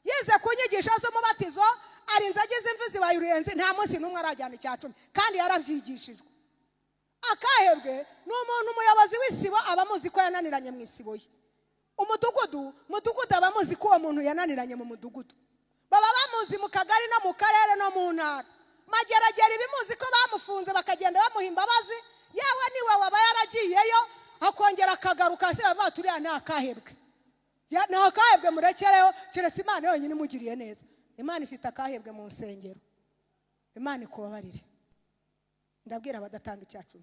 Yize ku nyigisho z'umubatizo, arinze agize imvi zibaye uruyenzi, nta munsi n'umwe arajyana 10, kandi yarabyigishijwe. Akahebwe ni umuntu umuyobozi w'isibo aba amuzi ko yananiranye mu isibo ye. Umudugudu, mudugudu aba amuzi ko uwo muntu yananiranye mu mudugudu. Baba bamuzi mu kagari no mu karere no mu ntara. Mageragere ibimuzi ko bamufunze bakagenda bamuha imbabazi, yewe niwe waba yaragiyeyo akongera akagaruka, se bavuga ati uriya ni akahebwe. Ni akahebwe murekereho, keretse Imana yonyine imugiriye neza. Imana ifite akahebwe mu nsengero. Imana ikubabarire. Ndabwira abadatanga 10.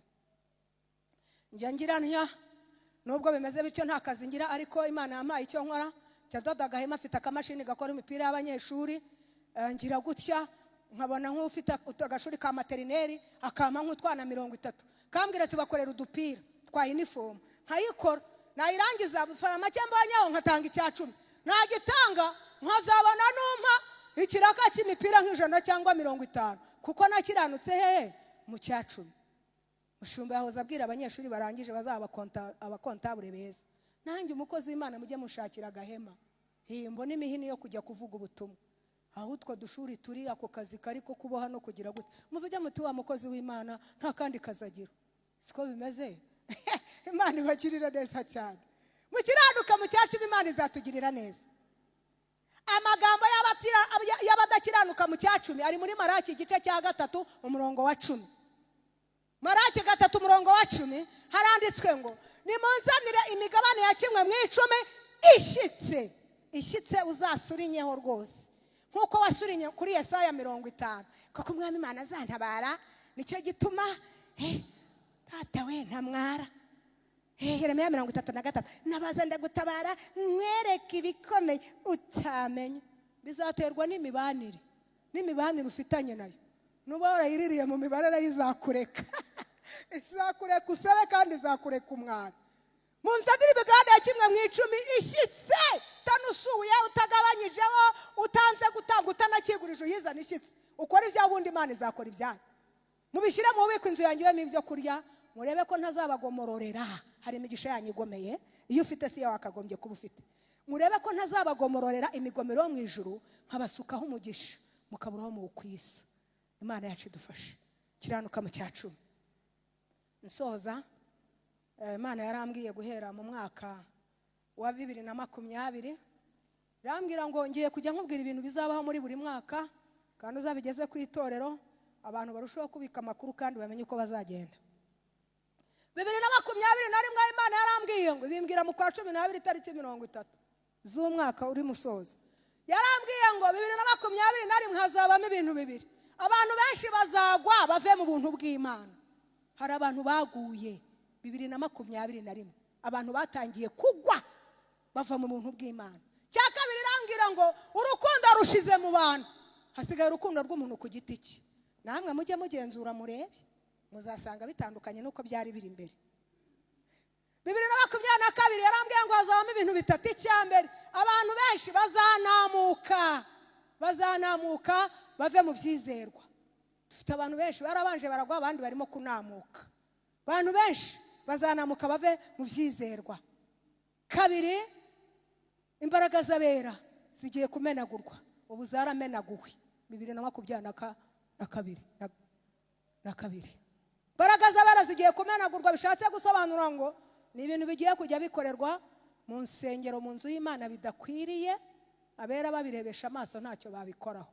Njya ngira ntya, nubwo bimeze bityo nta kazi ngira, ariko Imana yampaye icyo nkora. Njya ndoda agahema, afite akamashini gakora imipira y'abanyeshuri. Ngira gutya nkabona nk'ufite agashuri ka materineri akampa nk'utwana 30, kambwira ati bakorera udupira twa uniform, nkayikora, nayirangiza amafaranga make mbonyeho nkatanga 10. Nagitanga nkazabona numpa Ikiraka cy'imipira nk'ijana cyangwa 50, kuko nakiranutse hehe? Mu cyacumi. Mushumba yahoze abwira abanyeshuri barangije bazaba abakontabure beza. Nanjye umukozi w'Imana mujye mushakira agahema, mbone imihini yo kujya kuvuga ubutumwa. Aho utwo dushuri turi, ako kazi kari ko kuboha no kugira gute, muvuge muti wa mukozi w'Imana nta kandi kazagira. Siko bimeze? Imana ibagirira neza cyane. Mukiranuka mu cyacumi, Imana izatugirira neza. Amagambo y'abadakiranuka mu cyacumi ari muri Maraki igice cya 3 umurongo wa 10. Maraki 3 umurongo wa 10 haranditswe ngo nimunzanire imigabane ya kimwe mu 10 ishyitse. Ishyitse uzasurinyeho rwose nkuko wasurinye kuri Yesaya 50, kuko umwami Imana azantabara, nicyo gituma tata we ntamwara. Yeremiya 33, nabaza ndagutabara nkwereke ibikomeye utamenya. Bizaterwa n'imibanire, n'imibanire ufitanye nayo. Nuba warayiririye mu mibare nayo izakureka, izakureka usabe kandi izakureka umwana. Munzanire imigabane ya kimwe mu 10 ishyitse, utanusuye, utagabanyijeho, utanze gutanga, utanakigurije, uyizana ishyitse. Ukora ibyawe ubundi Imana izakora ibyayo. Mubishyire mu bubiko, inzu yanjye ibemo ibyo kurya, murebe ko ntazabagomororera. Hari imigisha yanyu igomeye, iyo ufite si yo wakagombye kuba ufite. Murebe ko ntazabagomororera imigomero yo mu ijuru, nkabasukaho umugisha mukaburaho muwukwisa. Imana yacu idufashe. Kiranuka mu cyacumi. Nsoza, Imana yarambwiye guhera mu mwaka wa 2020, irambwira ngo ngiye kujya nkubwira ibintu bizabaho muri buri mwaka, kandi uzabigeze ku itorero, abantu barushaho kubika amakuru kandi bamenye uko bazagenda. 2021 Imana yarambwiye ngo ibimbwira mu kwa 12 itariki 30 z'umwaka uri musozo. Yarambwiye ngo 2021 hazabamo ibintu bibiri. Abantu benshi bazagwa bave mu buntu bw'Imana. Hari abantu baguye 2021, abantu batangiye kugwa bava mu buntu bw'Imana. Cya kabiri irambwira ngo urukundo rushize mu bantu, hasigaye urukundo rw'umuntu ku giti cye. Namwe mujye mugenzura murebe, muzasanga bitandukanye n'uko byari biri imbere. 2022 yarambwiye ngo hazabamo ibintu bitatu. Icya mbere, abantu benshi bazanamuka bave mu byizerwa. Dufite abantu benshi barabanje baragwa, abandi barimo kunamuka. Abantu benshi bazanamuka bave mu byizerwa. Kabiri, imbaraga z'abera zigiye kumenagurwa, ubu zaramenaguwe 2022. Imbaraga z'abera zigiye kumenagurwa, bishatse gusobanura ngo ni ibintu bigiye kujya bikorerwa mu nsengero, mu nzu y'Imana bidakwiriye, abera babirebesha amaso ntacyo babikoraho.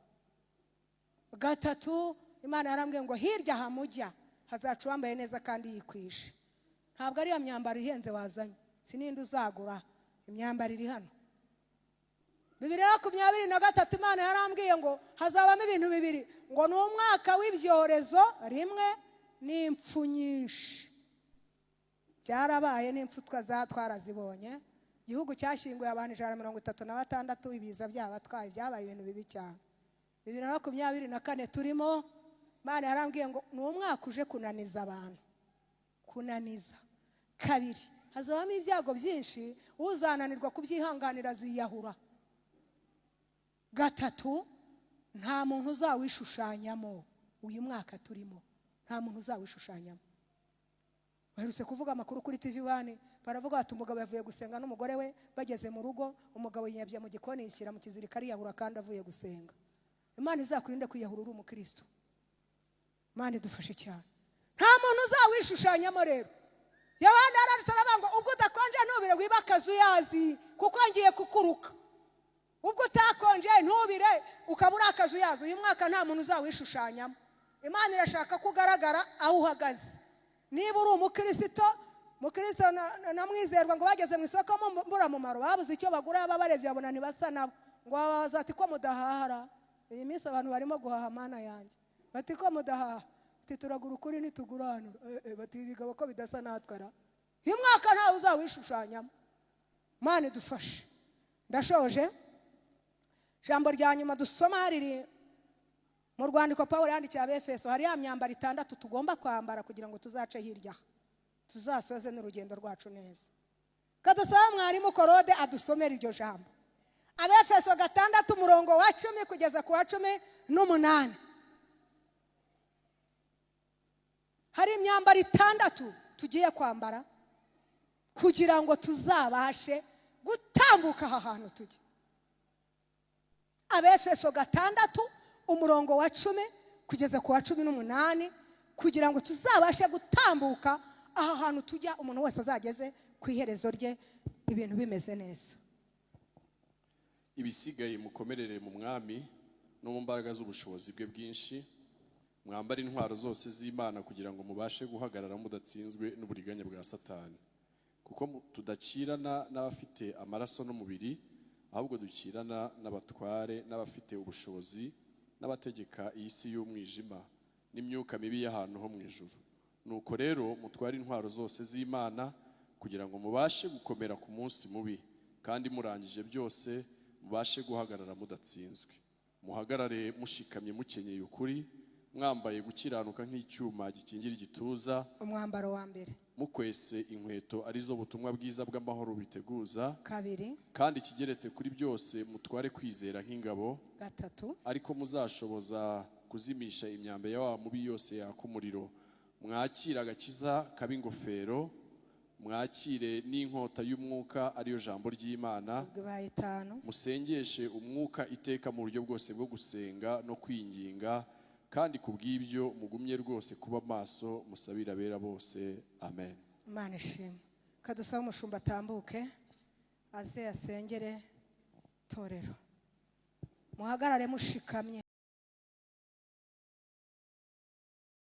Gatatu, Imana yarambwiye ngo hirya hamujya hazaca uwambaye neza kandi yikwije. Ntabwo ari ya myambaro ihenze wazanye, sininde uzagura, imyambaro iri hano. 2023 Imana yarambwiye ngo hazabamo ibintu bibiri, ngo ni umwaka w'ibyorezo rimwe n'impfu nyinshi. Byarabaye, n'impfu twarazibonye. Igihugu cyashyinguye abantu 136, ibiza byabatwaye, byabaye ibintu bibi cyane. 2024 turimo, Imana yarambwiye ngo ni umwaka uje kunaniza abantu, kunaniza. Kabiri, hazabamo ibyago byinshi, uzananirwa kubyihanganira aziyahura. Gatatu, nta muntu uzawishushanyamo uyu mwaka turimo, nta muntu uzawishushanyamo. Baherutse kuvuga amakuru kuri TV 1, baravuga bati umugabo yavuye gusenga n'umugore we, bageze mu rugo umugabo yinyabye mu gikoni yishyira mu kizirika ariyahura kandi avuye gusenga. Imana izakurinde kwiyahura uri umukristo. Imana idufashe cyane. Nta muntu uzawishushanyamo rero. Yohana yaranditse aravuga ngo ubwo udakonje ntubire wibe akazuyazi, kuko ngiye kukuruka. Ubwo utakonje ntubire ukaba uri akazuyazi. Uyu mwaka nta muntu uzawishushanyamo. Imana irashaka ko ugaragara aho uhagaze. Niba uri umukristo, mukristo na mwizerwa ngo bageze mu isoko mburamumaro, babuze icyo bagura, babarebye babona ntibasa nabo, ngo bababaza ati ko mudahahara. Iyi minsi abantu barimo guhaha, mana yanjye, bati ko mudahaha, bati turagura ukuri ntituguranura, bati ibigabo ko bidasa natwe ra. Uyu mwaka ntawe uzawishushanyamo. Imana idufashe. Ndashoje. Ijambo rya nyuma dusoma riri mu rwandiko Pawulo yandikiye Abefeso. Hari ya myambaro 6 tugomba kwambara kugira ngo tuzace hirya, tuzasoze n'urugendo rwacu neza. Kadusaba mwarimu Korode adusomera iryo jambo. Abefeso 6, umurongo wa 10 kugeza ku wa 18. Hari imyambaro itandatu tugiye kwambara kugira ngo tuzabashe gutambuka aha hantu tujya. Abefeso 6, umurongo wa 10 kugeza ku wa 18, kugira ngo tuzabashe gutambuka aha hantu tujya, umuntu wese azageze ku iherezo rye ibintu bimeze neza.
Ibisigaye, mukomerere mu Mwami no mu mbaraga z'ubushobozi bwe bwinshi. Mwambare intwaro zose z'Imana kugira ngo mubashe guhagarara mudatsinzwe n'uburiganya bwa Satani, kuko tudakirana n'abafite amaraso n'umubiri, ahubwo dukirana n'abatware n'abafite ubushobozi n'abategeka iyi si y'umwijima n'imyuka mibi y'ahantu ho mu ijuru. Nuko rero mutware intwaro zose z'Imana kugira ngo mubashe gukomera ku munsi mubi, kandi murangije byose mubashe guhagarara mudatsinzwe. Muhagarare mushikamye, mukenyeye ukuri, mwambaye gukiranuka nk'icyuma gikingira igituza.
Umwambaro wa mbere.
Mukwese inkweto, arizo butumwa bwiza bw'amahoro biteguza.
Kabiri.
Kandi ikigeretse kuri byose, mutware kwizera nk'ingabo,
Gatatu.
ariko muzashoboza kuzimisha imyambi ya wa mubi yose yaka umuriro. Mwakire agakiza kaba ingofero, mwakire n'inkota y'umwuka, ariyo jambo ry'Imana.
Ubwo ibaye itanu.
Musengeshe umwuka iteka mu buryo bwose bwo gusenga no kwinginga, kandi ku bw'ibyo mugumye rwose kuba maso, musabire abera bose. Amen.
Imana ishimwe. Kadusaba umushumba atambuke, aze asengere torero. Muhagarare mushikamye.